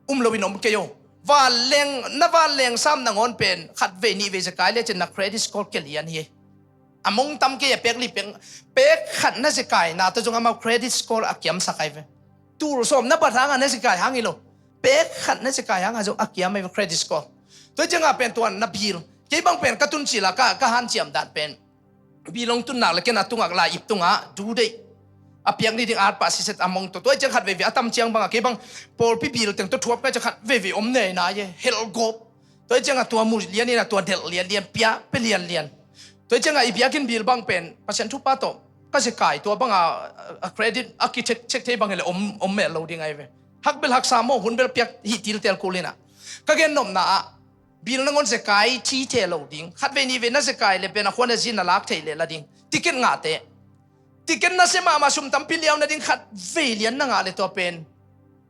Um loin om kei o. Vanleng, na vanleng sam nangawn pen khatvei nihvei zekai lecin na credit score kia lian hi. A mong tam kei a, pek li pek, pek khat na zekai na tawh zong amau credit score a kiamsak ahi ve. Tul sawm na bat hang a na zekai hang hi lo. Pek khat na zekai hang a zong a kiam ahi ve credit score. Tua hi ciang a pen tua na bill. Kei bang pen ka tun cil a ka, ka hanciam dan pen, bill hong tun nak leh ken a tungah lai ip tungah due date a piak ni ding at pah siset a mong tawh. Tua hi ciang khat veivei a tam ciang bang a kei bang pawlpi bill teng tawh thuap ka hi ciang khat veivei om nei na ye, helh gawp. Tua hi ciang a tua mu lian in a tua delh lianlian, pia pia lianlian. Tua hi ciang a i biakinn bill bang pen Pasian thupha tawh ka zekai, tua bang a, a credit a kicheck, check thei bang hi leh om, om mel lo ding ahi ve. Hak bel haksa maw, hun bel piak hi tiltel kul in ah. Ka gennopna ah, bill nangawn zekai thithe lo ding. Khatvei nihvei na zekai leh pen a khua na zi na lak theih leh la ding. Ticket ngahte, ticket nasia mahmah, sum tampi liau nading, khatvei lian na ngah leh tua pen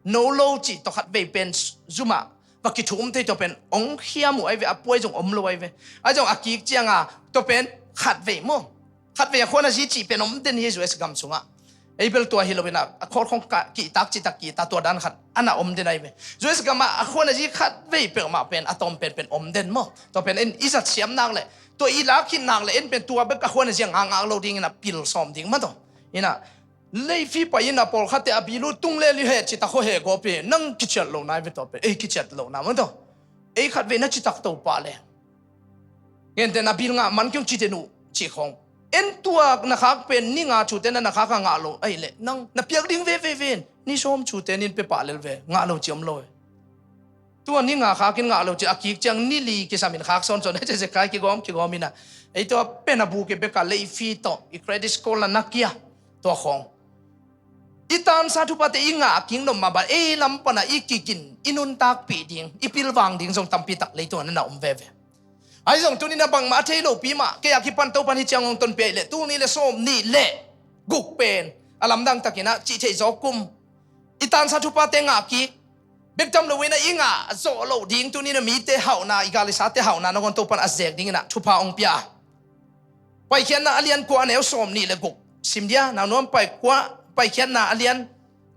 no lo cih tawh khatvei pen zum ah va kithum thei, tua pen hong khiam uh ahi ve, a puai zong om lo ahi ve. Ahi zong a kik ciang a tua pen khatvei maw, khatvei a khua na zi cih pen om den hi U S gam sungah. Ei bel tua hi lo in ah, a khawlkhawng ka kihtak citak kihtak, tua dan khat a na om den ahi ve. U S gam ah a khua na zi khatvei peuhmah pen a tawm pen pen om den maw. Tua pen en i zat siam nak leh, tua i lak khit nak leh en pen tua bek a khua na zi a ngakngak lo ding in ah pil sawm ding maw tawh. In ah, leifi pai in ah pawlkhatte a bill uh tung lel hi heh, citak khawng heh gawp hi, nang kiciat lo na ahi ve tua pen, ei kiciat lo na maw tawh. Ei khatvei na citak to pah leh, gentehna bill ngah man kei ung ci den uh cih khawng. En tua na khak pen ni nga thute na na khak a ngah lo ahih leh, nang na piak ding veve ven, ni sawm thute nin pia pah lel ve, ngah lo ci om lo e. Tua ni nga khak in ngah lo ci a kik ciang ni li kisam in khak sawnsawn, hei, zekai kigawm kigawm in ah. Ei tua pen a bu kei bek a leifi tawh i credit score la na kia, tua khawng. I tansa thuphate i ngah kik nop mah bang, ei lam pan a i kik in i nuntakpih ding, i pilvang ding zong tampi tak leitung ah na na om veve. Ahi zong tuni in ah bangmah a thei lopi mah, kei a kipan Topan hi ciang hong tonpih ahih leh tul nih leh sawm nih leh guk pen a lamdang tak in ah cih theih zawk kum, i tansa thuphate ngah kik bek tam lo in ah i ngah zawh loh ding, tuni in ah mite hauhna, i gal i sate hauhna nangawn Topan a zek ding in ah thupha hong pia. Paikhiatna a lian kua a neu sawm nih leh guk sim dia, nau nuam pai kua, Paikhiatna a lian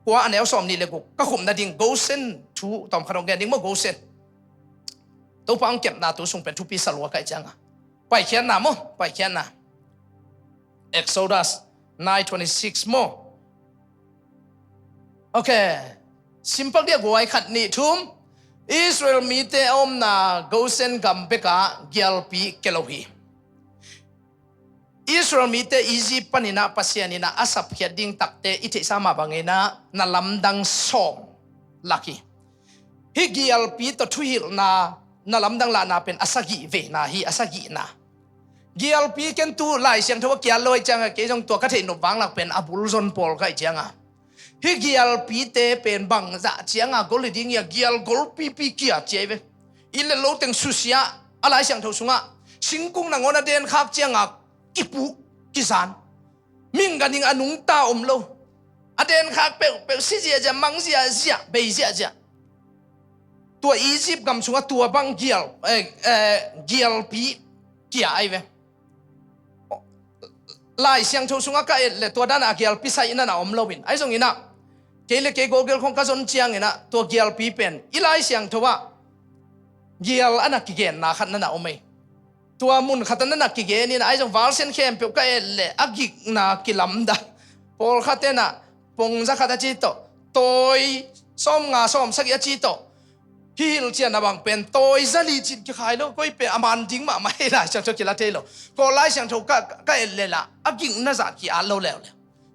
kua a neu sawm nih leh guk, ka khupna ding Gosen thu tawm khat hong gen ding maw, Gosen. Topa hong kepna tu sung pen thupi sa lua ka hih ciang a. Paikhiatna maw, Paikhiatna. Exodus nine twenty-six maw. Ok. Simpak dia, guai, khat nih thum. Israel mite a omna Gosen gam bek ah gialpi kia lo hi. Israel mite Egypt panin ah Pasian in ah a sapkhiat ding takte i theihsa mah bangin ah na lamdang sawm lak hi. Hih gialpi tawh thuhilhna na lamdang lahna pen a sagih vena hi, a sagihna. Gialpi ken tu Lai Siangtho a kiat lo ahih ciangah kei zong tua ka theih nop vanglak pen a bul zon pawl ka hih ciangah hih gialpite pen bangzah ciangah gol hi ding hi a, gial golpipi kia ci ahi ve. Inn le lo teng susia, a Lai Siangtho sungah singkung nangawn a den khak ciangah kipuh, kizan. Minggan in a nungta om lo. A den khak peuhpeuh si ziahziah, mang ziahziah, bei ziahziah. Tua Egypt gam sungah tua bang gial, eh, eh, gialpi kia ahi ve. Lai Siangtho sungah ka et le tua dan a gialpi saihna na om lo in. Ahi zongin ah kei le kei gogel khong ka zon ciangin ah tua gialpi pen i Lai Siangtho ah gial a na kigenna khat na na om ei. Tua mun khat a na na kigen in ah ahi zong valsian khempeuh ka et le a gikna kilamdang. Pawlkhat in ah pongza khat a ci tawh, tawi sawmnga sawmsagih a ci tawh. Hih hilhcian a bang pen tawi zali cin kikhai lo, koi pen a man ding mahmah hi Lai Siangtho kila thei lo. Kawl Lai Siangtho ka, ka et le lah a gikna zah ki-at lo leuleu.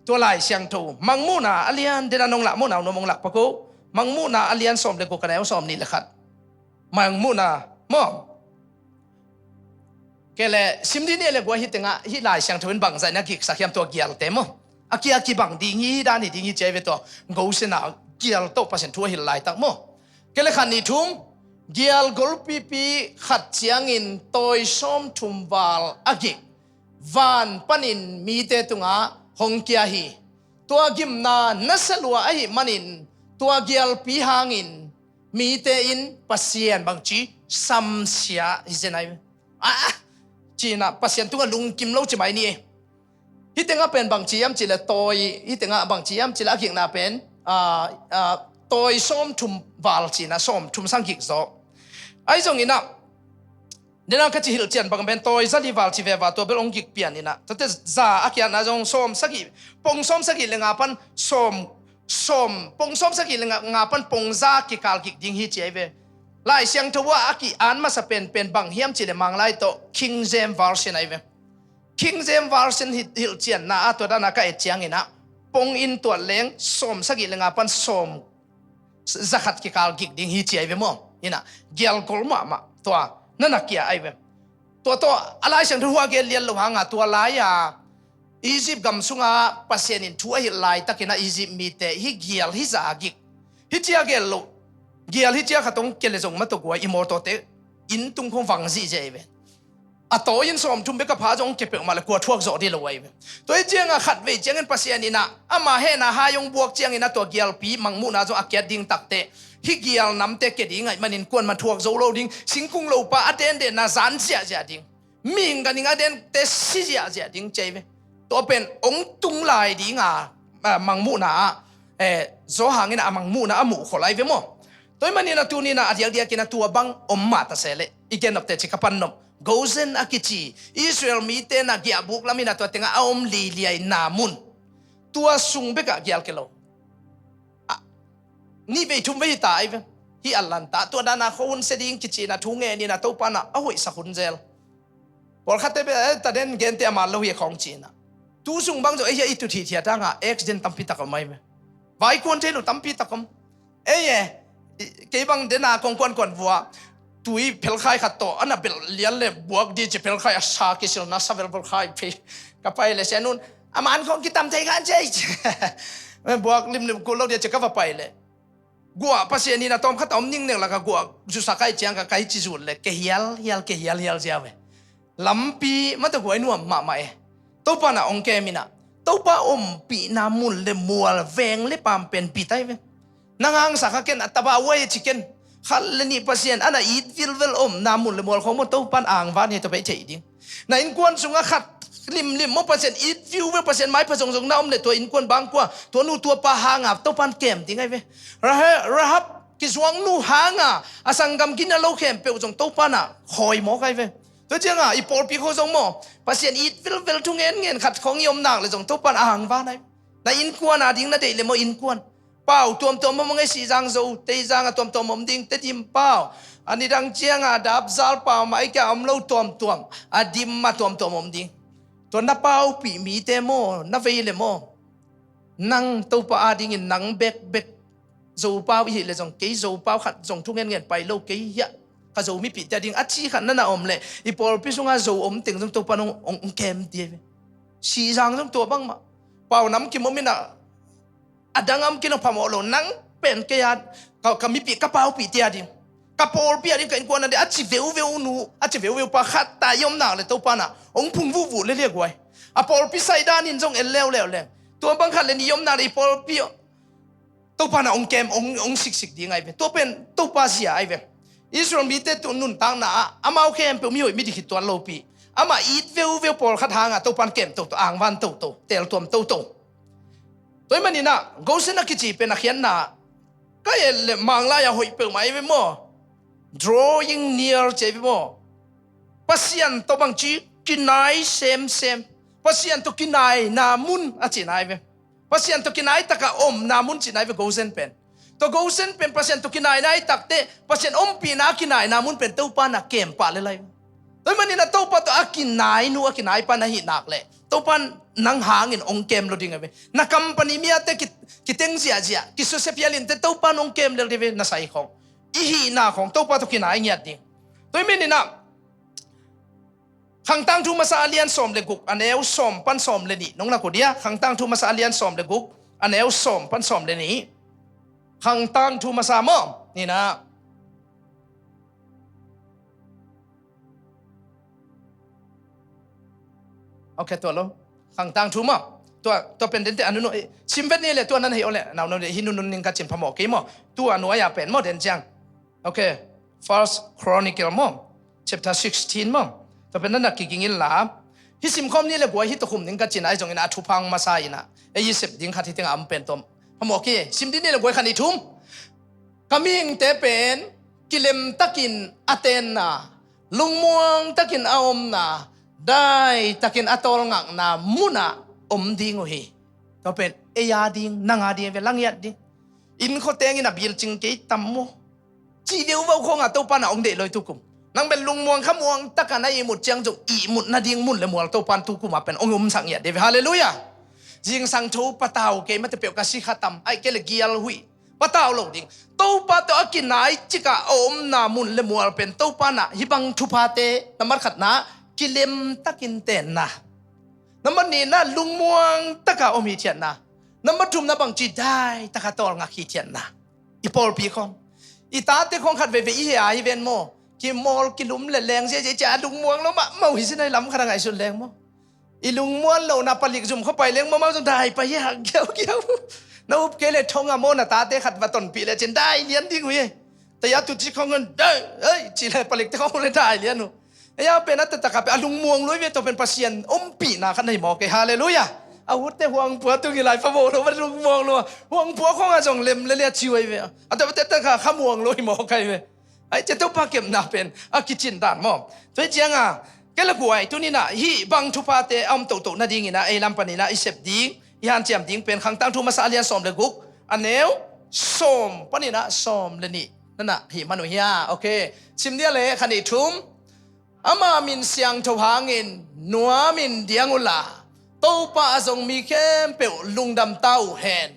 Tua Lai Siangtho Mangmuhna a lian, dena nong lah muhna uh nuam hong lak pak uh. Mangmuhna a lian sawm le guk a neu sawm nih le khat. Mangmuhna maw? Kei le sim dih ni le gua hih tengah hih Lai Siangtho in bangzah in a giksak hiam tua gialte maw? A kia kibang ding hi dan hi ding hi ci ahi ve tua. Goshen ah gial tawh Pasian thu a hilh laitak maw? Kei le khat nih thum, gial golpipi khat ciangin tawi sawmthum val a gik van panin mite tungah hong kia hi. Tua gimna nasa lua ahih manin tua gialpi hangin mite in Pasian bangci samsia hi zen ahi. Ah, ci-in ah Pasian tungah lungkim lo ci mai ni. Hih tengah pen bangci hiam cih le tawi, hih tengah bangci hiam cih le a gikna pen, ah, ah, tawi sawmthum val ci-in ah sawmthum sang gik zaw. Ahi zongin ah dena ka ci hilhcian bang pen tawi zali val ci veva tua bel hong gik pian in ah. Tuate za a kiatna zong sawm sagih, pong sawm sagih le nga pan sawm, sawm, pong sawm sagih le nga, nga pan pong za kikal gik ding hi ci ahi ve. Lai Siangtho ah a ki-at masa pen, pen bang hiam cih le Manglai tawh King James Version ahi ve. King James Version hi, hilhcianna ah tua dan a ka et ciangin ah pong in tuat leng sawm sagih le nga pan sawm zakhat kikal gik ding hi ci ahi ve maw? Hi-in ah gialgol mahmah tua na na kia ahi ve. Tua tawh a Lai Siangtho hua gen lian lo hanga tua lai-a Egypt gam sunga Pasian in thu a hilh laitakin ah Egypt mite hih gial hih za a gik, hih cia gel lo, gial hih cia khat hong kia le zong mah tawh gua i mawtawte inn tung khong vang zihziah ahi ve. A tawi in sawmthum bek a pha zong kia peuhmah le kua thuak zawh dih lo ahi ve. Tua hi ciangah khat vei ciangin Pasian in ah ama hehna hai hong buak ciangin ah tua gialpi Mangmuhna zong a kiat ding takte hih gial namte kia ding ahih manin kuaman thuak zo lo ding, singkung lopa a dendenna zan ziahziah ding, mihing ganhing a dente si ziahziah ding ci ahi ve. Tua pen hong tung lai dinga, ah, Mangmuhna ah, eh, Johan in ah a Mangmuhna a muhkholh ahi ve maw? Tua ahih manin ah tuni-in ah a diakdiakin ah tua bang om mah ta se leh i gen nopte ci ka pan nop. Goshen a kici Israel mite na giahbuk lamin ah tua tengah a om liliaina mun, tua sung bekah gial kei lo. Ah, nih vei thum vei hi ta ahi ve. Hih Atlanta tua dana khuahun sia ding kici-in ah thu ngenin ah Topa in ah a hoihsak hun zel. Pawlkhatte bel, eh, taden gente a man lo hi a khawng ci-in ah. Tu sung bang zong ei hia i tut hithiat hanga accident tampi tak a om ahi ve. Vaikuan thei lo tampi tak om. Ei e, i, kei bang dena kong kuankuan vua tui phelkhai khat tawh a na belh lian le buak di ci phelkhai a sa kisilna sa velvel khai phei. Ka pai le sianun a man khawng kitam thei khan ci ei ci. Buak limlim kul lo di ci ka va pai le. Guah Pasian in a tawmkhat a om ningneng lakah guah zusak ahih ciang ka kai ci zut le ke hialhial, ke hialhial ziau e. Lampi mah tawh guai nuam mahmah e. Topa na hong kem in ah Topa ompihna mun le mual veng le paam pen bit ahi ve. Na ngangsak a ken a taba uai a ci ken. Khat le nih Pasian a na it vilvel omna mun le mual khawng maw Topa in angvan hi a tua pai thei ding. Na innkuan sungah khat limlim maw Pasian it viu ve, Pasian maipha zongzong na om le tua innkuan bangkua tua nu tua pa hanga Topa in kem ding ahi ve. Rahe-, Rahab kizuang nu hanga a sanggam gina lo khempeuh zong Topa in a khawi mawk ahi ve. Tua cianga i pawlpi khawng zong maw Pasian it vilvel thu ngen ngen khat khawng i om nak le zong Topa in a hangvan ahi. Na innkuan a ding na deih le maw innkuan. Pau tuamtuam om a ngei Sihzang Zo, Teizang a tuamtuam om ding, Tedim pau. A nidang cianga dapzal pau mah ei kia om lo tuamtuam. A dim mah tuamtuam om ding. Tua na paupih mite maw, na vei le maw, nang Topa adingin nang bekbek Zopau i hih le zong, kei Zopau khat zong thu ngen ngen pai lo kei hiah, ka Zo mipihte ading a ci khat na na om leh, i pawlpi sungah Zo om teng zong Topa nong ong, ong kem ti hi ve. Sihzang zong tua bangmah. Pau nam kim om in ah, a dang om kim lo phamawh lo, nang pen kei a, ka, ka mipih, ka paupihte ading, ka pawlpi ading, ka innkuan ading a ci veuveu nu, a ci veuveu pa khat ta i om nak le Topa na ong phung vuhvuh le le guai. A pawlpi saidanin zong en leuleu leng, tua bang khat le nih i om nak le i pawlpi Topa na ong kem, ong, ong siksik ding ahi ve. Tua pen Topa zia ahi ve. Israel mite tu nuntakna ah amau khempeuh mihoih midik hi tuan lopi, amah it veuveu pawlkhat hangah Topan kem toto, angvan toto, teltuam toto. Tua ahih manin ah Gosen a kici pen a khiatna, ka et le Manglai ah hoih peuhmah ahi ve maw. Drawing near ci ahi ve maw. Pasian tawh bangci kinai semsem, Pasian tawh kinaina mun a cihna ahi ve. Pasian tawh kinai taka omna mun cihna ahi ve Gosen pen. Tua Gosen pen Pasian tawh kinaina ahi takteh, Pasian ompihna a kinaina mun pen Topa na kem pah le lai. Tua ahih manin ah Topa tawh a kinai nu, a kinai pa na hih nak leh, Topa nang hangin ong kem lo ding ahi ve. Na company mi ate ki, kiteng ziahziah, kisusia phial inteh Topa nong kem lel ding ve, na sai khong, i hihna khong Topa tawh kinai ngiat ding. Tua ahih manin ah Khangtangthu masa a lian sawm le guk, a neu sawm pan sawm le nih nong na kut dia. Khangtangthu masa a lian sawm le guk, a neu sawm pan sawm le nih. Khangtangthu masa maw? Ni na. Ok, tua lo. Khangtangthu maw? Tua, tua pen dente a nunung, eh, sim vet ni le tua nan hei o le, nau nau le hi nunung ning ka cin phamawh kei maw? Tua nuai a pen maw den ciang. Ok, First Chronicle maw, chapter sixteen maw. Tua pen na na kiging inla, hih simkhawm ni le guai hih tawh khum ning ka cin ahi zongin a thupha masa in ah, ei i sep ding khat hi teng a om pen tom. Phamawh kei, sim dih ni le guai khat nih thum. Ka mihingte pen kilemtakin a tenna, lungmuangtakin a omna, daitakin a tawlngakna munah om ding uh hi. Tua pen ei a ding, nang a ding, ve la ngiat ding. Inn khua tengin a bilcing kei tam maw? Cih deuh vau khawngah Topa na ong deih lo hi tukum. Nang bel lungmuang khamuang taka na ihmut ciang zong ihmut nading mun le mual Topa in tukum a pen ong umsak ngiat dih ve. Halleluiah. Zingsang tho patau kei mate peuh ka si kha tam, aih kei le gial huih patau lo ding. Topa tawh a kinai cikah a omna mun le mual pen Topa na hih bang thuphate, nambat khatna kilemtakin tenna, nambat nihna lungmuang taka om hithiatna, nambat thumna bangci daitaka tawlngak hithiatna. I pawlpi khong, i tate khong khat veivei i hia hi ven maw? Kimawl kilum le leng ziazia i cia a lungmuang lo mahmah uh hi sin ahi lam khat a ngaihsun leng maw? I lungmuan lohna palik zum khua pai leng maw, mau zong dai pai hi hak giaugiau. Na up kei le thong a maw, na tate khat va tonpih le cin dai lian ding uh hi. Taya tu ci khong un dai ei ci le palikte khong le dai lian uh. Ei a pen a taktak a pen a lungmuang lo hi ve, tua pen Pasian ompihna khat na hi mawk ei. Halleluiah. A utte huangpua tung hi lai phamawh lo, va lungmuang lo. Huangpua khong a zong lem le lia ciu ahi ve. A tua pen taktak a khamuang lo hi mawk ahi ve. Aih cia Topa kepna pen a kicin dan maw? Tua hi cianga kei le guai tuni na hih bang thuphate a om toto nadingin a ei lam panin a i sep ding, i hanciam ding pen Khangtangthu masa a lian sawm le guk, a neu sawm panin a sawm le nih na na hih man uh hia? Ok. Sim dia le khat nih thum. Ama min siangtho hangin nuamin diang unla, Topa a zong mi khempeuh lungdam ta uh hen.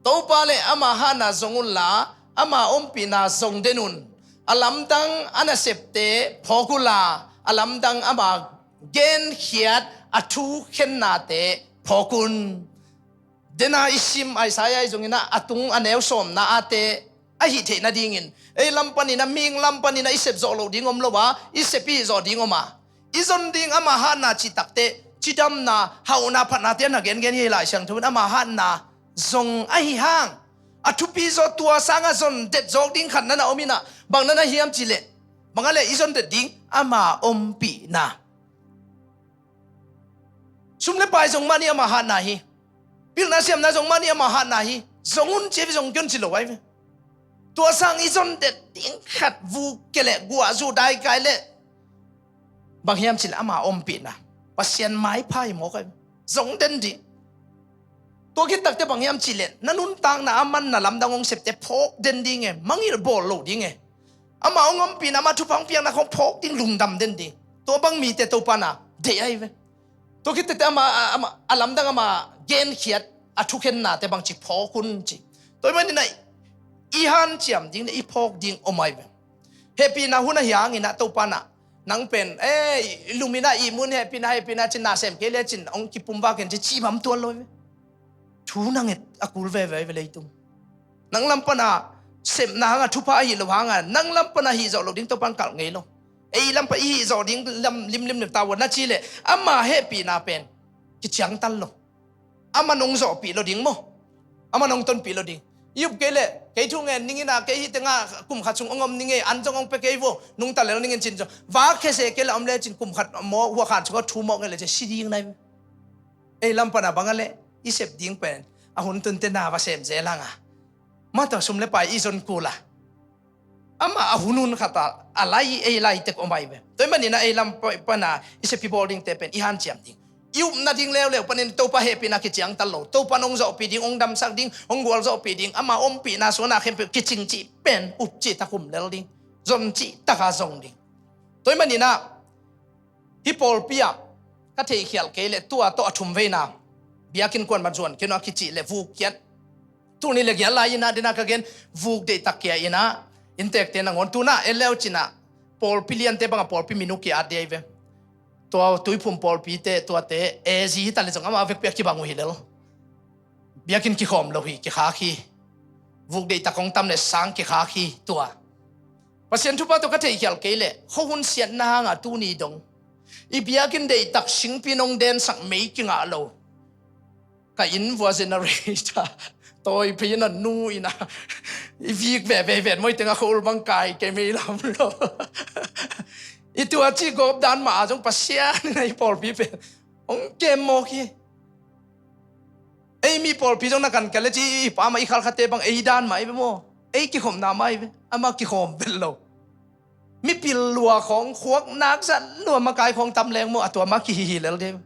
Topa le ama hatna zong unla, ama ompihna zong den un. A lamdang a nasepte phawk unla, a lamdang ama genkhiat a thukhennate phawk un. Dena i sim Isaiah i zongin a, a tung a neu sawmna ate a hih theih nadingin ei lam panin a, mihing lam panin a i sep zawh loh ding om lo a, i sep i hih zawh ding om a, i zon ding ama hatna cih takteh cidamna, hauhna, phatnate a na gengen hi. Lai Siangtho in ama hatna zong ahi hang, a thupi zaw, tua sangah zon det zawk ding khat na na om in a, bang na na hiam cihleh, bang a le i zon det ding ama ompihna. Sum le pai zong mah ni ama hatna hi. Pilna siamna zong mah ni ama hatna hi. Zong un ci ve, zong kion ci lo ai ve. Tua sang i zon det ding khat vuk kei le guah zu dai kai le bang hiam cihleh ama ompihna, Pasian maipha hi mawk ai ve. Zong den ding. Tua khit takte bang hiam cihleh na nuntakna a man na lamdang hong septe phawk den ding e, mangilh bawl lo ding e. Ama hong ompihna, ama thupha hong piakna khong phawk ding, lungdam den ding. Tua bang mite Topa na deih ahi ve. Tua khit teh ama, ama, a lamdang ama genkhiat a thukhennate bangci phawk un ci. Tua ahih manin ah i hanciam ding le i phawk ding om ahi ve. Hehpihna hun ahi hangin ah Topa in ah nang pen, eh, i lum in ah ihmu in, hehpihna, hehpihna ci-in na sem kei le cin hong kipumvak in ci, cih bang tuan lo hi ve. Thu nanget a kul veve hi ve leitung. Nang lam pan a sepna hang a thupha ahi lo hang a, nang lam pan a hih zawh loh ding Topa in kalh ngei lo. Ei lam pan i hih zawh ding lam limlim le ta ua na cih leh ama hehpihna pen kiciangtan lo. Aman hong zawhpih lo ding maw? Aman hong tonpih lo ding. I up kei leh kei thu ngen ning in ah, kei hih teng ah kum khat sung hong om ning ei, an zong hong pia kei vo, nungta lel ning in cin zong. Vak khese kei leh om le cin kum khat maw, huakhan sung ah thu mawk ngen le cin si ding na hi ve. Ei lam pan a bang a leh i sep ding pen a hun tun teh na va sem zel hang a, mah tawh sum le pai i zon kul a, amah a hun hun khat a, a lai, ei lai tek om ahi ve. Tua ahih manin ah ei lam pa-, pan a i sep i bawl dingte pen i hanciam ding. I upna ding leuleu panin Topa hehpihna kiciangtan lo, Topa in hong zawhpih ding, hong damsak ding, hong gualzawhpih ding, ama ompihna suahna khempeuh kicing cih pen up cih tak um lel ding, zon cih tak a zong ding. Tua ahih manin ah hih pawlpi ah ka theihkhialh kei leh tua tawh a thum veina biakinn kuaman zuan kei nung a kicih leh vuk kiat. Tul nih le giat lai in ah, den a ka gen, vuk deihtak kia in ah, inntekte nangawn tu-in ah en le uh cin ah, pawlpi liante bang a pawlpi min uh ki-at ding ahi ve. Tua Tuiphum pawlpite, tuate, A Z hi ta leh zong amah vekpi a kibang uh hi lel. Biakinn kikhawm lo hi, kikhak hi. Vuk deihtak hong tam leh sang kikhak hi tua. Pasian thupha tawh ka theihkhialh kei leh khuahun siatna hang a tuni dong i biakinn deihtak singpi in hong densak mei kingah lo. Ka inn vua generator tawi phei in a nu in ah i vik veve ven maw, i teng ah khua-ul bang kai kei mei lam lo. I tua cih gawp dan mah a zong Pasian in ah i pawlpi pen hong kem mawk hi. Ei mi pawlpi zong na kan kei leh ci, i pa mah i khalkhate bang ei dan mah ahi ve maw. Ei kikhopna mah ahi ve. Amah kikhawm vet lo. Mipil lua khawng, khuak nak zat lua, makai khawng tam leng maw, a tua mah kihihi lel ding.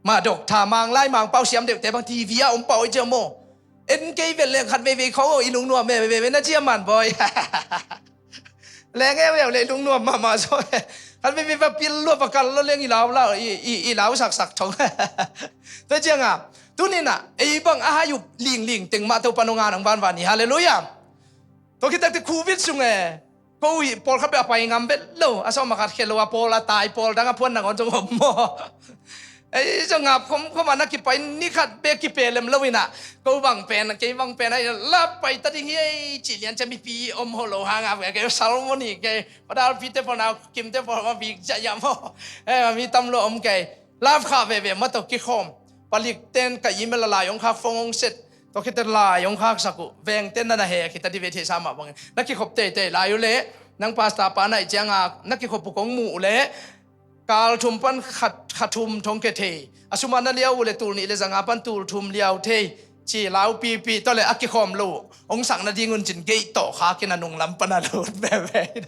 Mah dok tha Manglai Mangpau siam deuhte bang TV ah om pah uh hi cia maw. En kei vet leng khat veivei khawng aw, i lungnuam veivei na cia man bawi. Leng euveu le i lungnuam mahmah zaw. Khat veivei va pil lua va kal lua leng i lau lau, i, i, i lau saksak thong. Tua ciangah tuni-in ah ei bang a hai up lingling teng mah Topa nungah nang vanvan hi. Halleluiah. Tua khit takte Covid sung e, ko hih pawlkhat bek a pai ngam vet lo, a sawm a khat khia lo a pawl a tai, pawl dang a phuan nangawn zong om maw? Ei zong ngap khomkhom a na kipai ni khat bek kipe lem lo in ah, ko bang pen, kei bang pen a lap pai ta ding hi ei cih lian cia mipi om ho lo hang a, kei Salmon hi kei, Padalpite pawl, Naukimte pawl ma bik zah ia maw? Eh, mi tam lo om kei. Lap khah veve mah tawh kikhawm. Palik ten ka email a lai hong khak, phone hong set. Tua khit teh lai hong khaksak uh. Veng ten na na he khit a di ve theihsa mah bangin na kikhop teitei lai uh leh, nang pastor pa naih ciangah na kikhop uh kong muh uh leh, kal thum pan khat, kha thum thong khe thei. A sum a na liau uh leh tul nih le zanga pan tul thum liau thei. Ci lau pipi, tua leh a kikhawm lo hong sak nading un cin gate tawh khakin a nunglam pan a lut veve.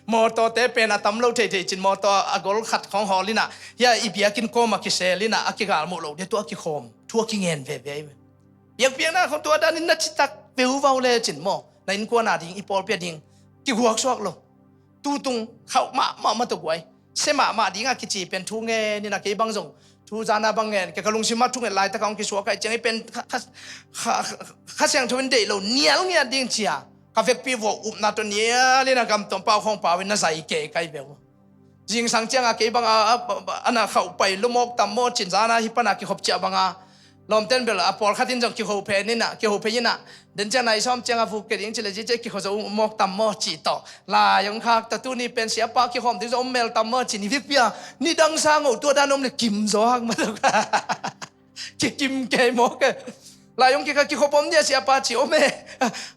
Mawtawte pen a tam lo theithei cin mawtaw a gol khat khawng hawl in ah, hia i biakinn kawm a kisel in ah, a kigalmuh lo dia tua a kikhawm, thu a kingen veve ahi ve. Biakpiakna khawng tua danin na citak veuvau le cin maw, na innkuan a ding, i pawlpi a ding kiguaksuak lo. Tutung khauh mahmah mah tawh guai. Sia mahmah dingah kici pen thu ngen in ah, kei bang zong thu zana bang ngen, kei ka lungsim ah thunget laitak a hong kisuak ahih ciang i pen kha, kha, kha, kha, Kha Siangtho in deih lo nial ngiat ding cia ka vekpi vua upna tawh nial in a gamtom pau khawng pau in na zai kei kai ve uh. Zingsang ciangah kei bang a, a, a, a na khauh pai lua mawk tam maw cin, zana hih pana kikhop ciah banga lawmten bel a pawlkhat in zong kiho phen in ah, kiho phei in ah, den ciang nai sawm ciangah vuk kei ding ci le zi ciah kiho zo mawk tam maw cih tawh lai hong khak ta, tuni pen siapa kikhawm ding zong om mel tam maw ci, ni vikpi a nidang sang oh tua dan om le kim zaw hak mah tuk. Kikim kei mawk e. Lai hong kikha kikhop om dia siapa ci om e.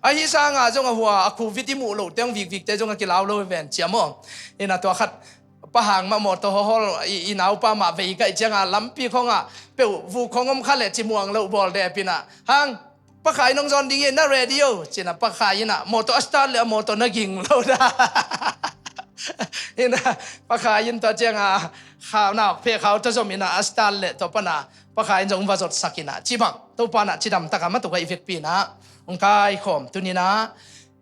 Ahi sanga zong a hua a Covid i muh loh teng vikvikte zong a kilau lo ven cia maw. In ah tua khat Pa Hang mah mawtaw hawhawl i, i naupa mah vei kaih ciangah lampi khawngah peuh vuk khawng om kha leh ci muang loh bawl dep in ah, Hang, Pa Khai nong zawn ding hi, na ready o, ci-in ah Pa Khai in ah mawtaw a start leh a mawtaw na ging lo dah. In ah Pa Khai in tua ciangah khau nak pheh khau tawh zom in ah a start leh tua pana Pa Khai in zong va zotsak in ah, ci bang Topa in ah cidam takah mah tuk ah i vekpi in ah hong kaikhawm tuni in ah,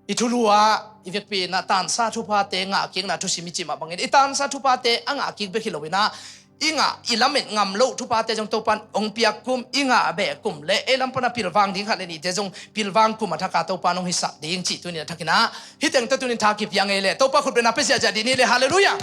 i thulu ah i vekpi in ah tansa thuphate ngahkikna thusim i cih mah bangin, i tansa thuphate a ngahkik bek hi lo in ah, i ngah, i lamet ngam loh thuphate zong Topan hong piak kum, i ngah beh kum le ei lam pana pilvang ding khat le nihte zong pilvang kum a thaka Topan hong hisak ding cih tuni a thakin ah, hih teng tawh tunin tha kipia ngei le Topa khutbetna pia ziahziah dih ni le, halleluiah.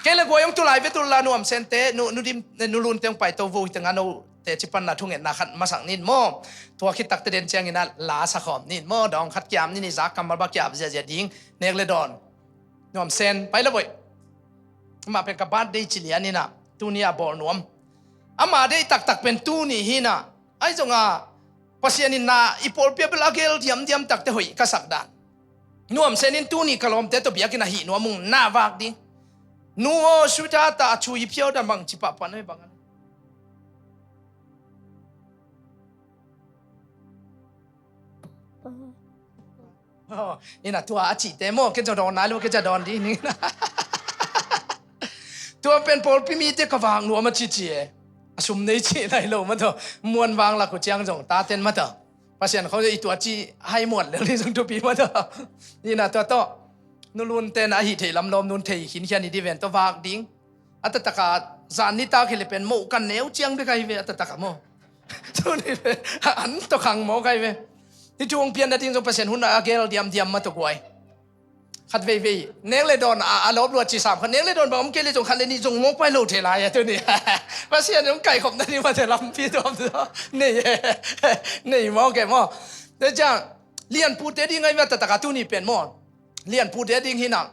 Kei le guai hong tulai ve tul la Nuam Sente, nu, nu dim, nu Lunte hong paito vo hih tengah no teci panna thungetna khat masak nin maw. Tua khit takte den ciangin ah la sakhawm nin maw, dawng khat kiam nin, i zak kammal ba kiam ziahziah ding. Nek le dawn. Nuam Sen, pai la voih. Amah pen ka birthday ci lian in ah, tuni a bawl nuam. Ama deih taktak pen tuni hi in ah, ahi zongah Pasian in na i pawlpi ah bel a gel diamdiam takte hoih ka sak dan. Nuam Sen in tuni ka lawmte tawh biakinn ah hih nuam ung, na vak ding. Nu aw, sweetheart, a thu i phiau dan bang ci pahpah na hi bang a. Aw, ina tua a cihte maw, kei zong dawn nai lo, kei zong dawn dih ning. Tua pen pawlpi mite ka vak nuam a cici e. A sum nei cih nai lo mah tawh, muan vang lak uh ciang zong taten mah tawh. Pasian khong i tua ci hai muat lel ni zong thupi mah tawh. Ina tua tawh, nu Lunten a hih theih lam lawm nun thei khinkhian i dih ven tawh vak ding. A taktak a zan nitak hi le pen moh kan neu ciang bek ahi ve a taktak a maw. Tuni ve, an tawh khang mawk ahi ve. Hih thu hong pian nading zong Pasian hun a gel diamdiam mah tawh guai. Khat veivei, nek le dawn a, a lawp lua ci sam khat, nek le dawn bang om kei le zong khat le nih zong mawk pai lo thei lai a tuni. Pasian hong kaikhop nading mah thei lampi tuam tuam. Nei, nei mawk e maw. Tua ciang, Lianpute ding ahi ve a taktak a tuni pen maw. Lianpute ding hi nang.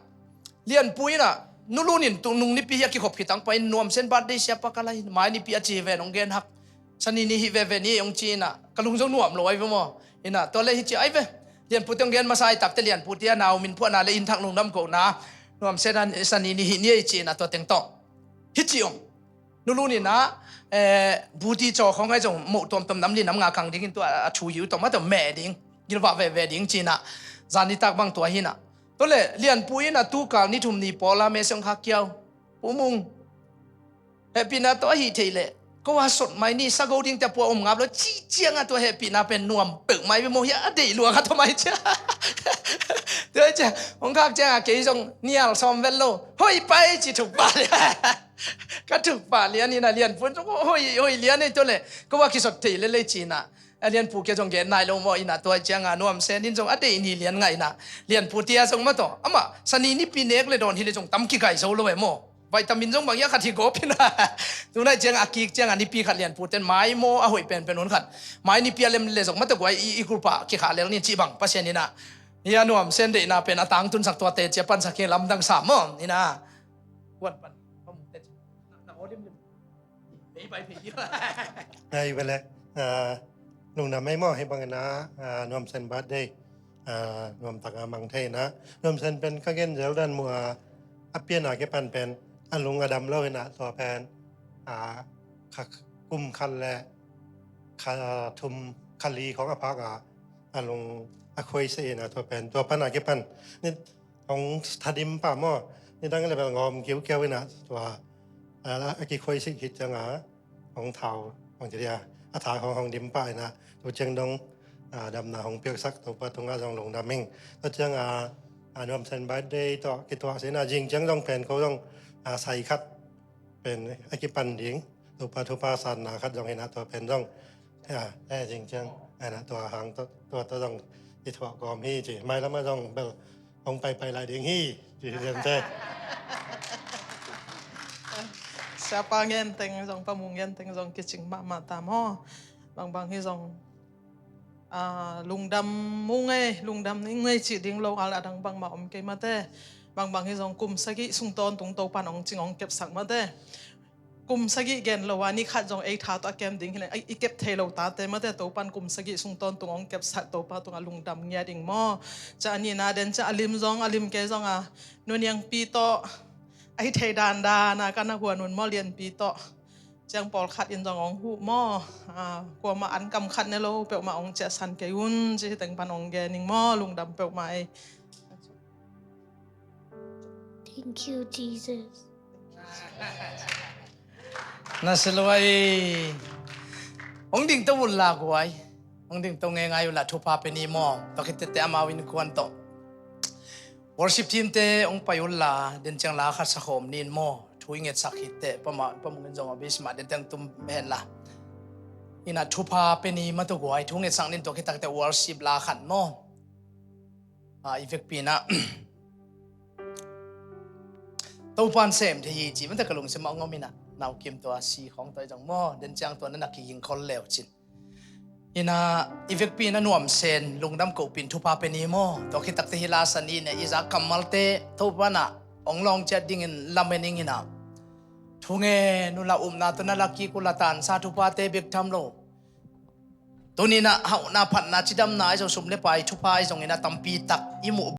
Lianpu in ah, nu Lun in tu nung nipi hi a kikhop khitang pai in Nuam Sen birthday siapa ka lai, mai nipi a ci hi ve nong gen hak. Sani ni hi veve ni hong ci in ah, ka lung zong nuam lo ahi ve maw. In ah, tua le hi ci ahi ve. Lianpute hong gen masa ahi takte Lianpute a nau min phuahna le inn thak lungdam kohna. Nuam Sen a sani ni hi ni ahi ci in ah tua teng tawh. Hi ci om. Nu Lun in ah, eh, buti caw khong ahi zong moh tuamtuam nam li nam nga kang dingin tua a thu yiu tawh mah tawh meh ding, gilvah veve ding ci in ah, zan nitak bang tua hi in ah. Tua le Lianpu in ah tukal ni thum ni pawl a meh siang kha kiau. Pu Mung. Hehpihna tawh ahi thei leh. Ko a sot mai ni sago ding te pua om ngap lo ci ciang a tua hehpihna pen nuam peuh mai ve maw hi a deih lua kha tawh mai cia. Tua cia, hong khak ciang a kei zong nial sawm vel lo. Hoih pai ci thuk pah lian. Ka thuk pah lian in ah Lianpu in zong hoih, hoih lian ei tua le. Ko a kisot thei lel ei ci in ah. A Lianpu kia zong gen nai lo maw in ah tua ciang a Nuam Sen in zong a deih ni lian ngah in ah. Lianpu tia zong mah tawh. Amah, sani nipi nek le dawn hi le zong tam kigai zo lo e maw. Vitamin zong bang hi a khat hi gawp in ah. Tunai ciang a kik ciang a nipi khat Lianpu ten mai maw a hoih penpen hun khat. Mai nipi a lem le zong mah tawh guai i, i group ah kikha lel ni cih bang Pasian in ah. Hi a Nuam Sen deihna pen a tangtunsak tuate cia pansak hi lamdang sam maw. In ah. Kuan pan. Na, na aw lim lim. Ei pai phei hi. Ai, bele. Ah, lungdam ei maw, hih bangin ah, ah, Nuam Sen birthday. Ah, nuam tak a mang thei in ah. Nuam Sen pen ka gen zel dan mu a, a pian a kipan pen a lung a dam lo in ah tua pen, ah, kha, kum khat le kha thum kha li khong a phak a, a lung a khuai se in ah tua pen, tua pan a kipan. Ni hong thadim pah maw. Ni dang le bel ngawm kiukiau in ah tua, ah, a kikhuai sih khit ciang a hong thau, hong ci dia, a tha hong, hong dim pah in ah, tu ciang dong, ah, damna hong piaksak Topa tungah zong lungdam ing. Tu ciang a, ah, Nuam Sen birthday tawh kituah sin ah, zing ciang zong pen ko zong, ah, sai khat pen a kipan ding. Topa thupha sanna khat zong hi in ah tua pen zong. Ya, eh, zing ciang. Ai na tua hang tua, tua, tua zong i thuak kawm hi ci. Mailam ah zong bel hong paipai lai ding hi ci hi lian te. Siapa ngen teng zong, Pa Mung ngen teng zong kicing mahmah ta maw. Bangbang hi zong, ah, lungdam mu ngei, lungdam ni ngei cih ding lo, al a dang bangmah om kei mate. Bangbang hi zong kum sagih sung tawntung Topan hong cing hong kepsak mate. Kum sagih gen lo a ni khat zong ei tha tawh a kem ding hi le, i kep thei lo tate mate Topan kum sagih sung tawntung hong kepsak Topa tungah lungdam ngiat ing maw. Ca a nihna den ca a lim zong, a lim kei zong a, Nu Niangpi tawh a hi thei dandan a ka na huan un maw, Lianpi tawh. Ciang pawlkhat in zong hong huh maw. Ah, kuamah an kam khat ne lo peuhmah hong ciahsan kei un, ci hi teng pan hong gen ing maw, lungdam peuhmah ei. Thank you, Jesus. Na si lo ai. Hong ding to un la guai. Hong ding to ngeingai un la, thupha pe ni maw. Tua khit tete amau innkuan tawh. Worship team te hong pai un la, den ciang la khat sakhawm nin maw. thu i ngetsak hi teh, pamah, pamungin zong a base mah den teng tum hen la. Ina thupha pe ni mah tawh guai, thu ngetsak ning tua khit tak teh worship la khat maw. A, i vekpi in ah Topa'n sem thei hi ci mah teh ka lungsim ah hong om ina, Nau Kim tua si khawng tua i zong maw, den ciang tua na na kiging khol leu cin. Ina, i vekpi in ah nuam sen, lungdam kohpih in thupha pe ni maw. Tua khit tak teh hih la san i ne i zak kammalte Topa'n ah hong lawng ciat dingin lamen ing ina. Thu ngen uh la, upna tawh na la kik uh la, tansa thuphate bek tham lo, tuni in ah hauhna, phatna, cidamna ahi zong, sum le pai thupha ahi zongin ah tampi tak i muh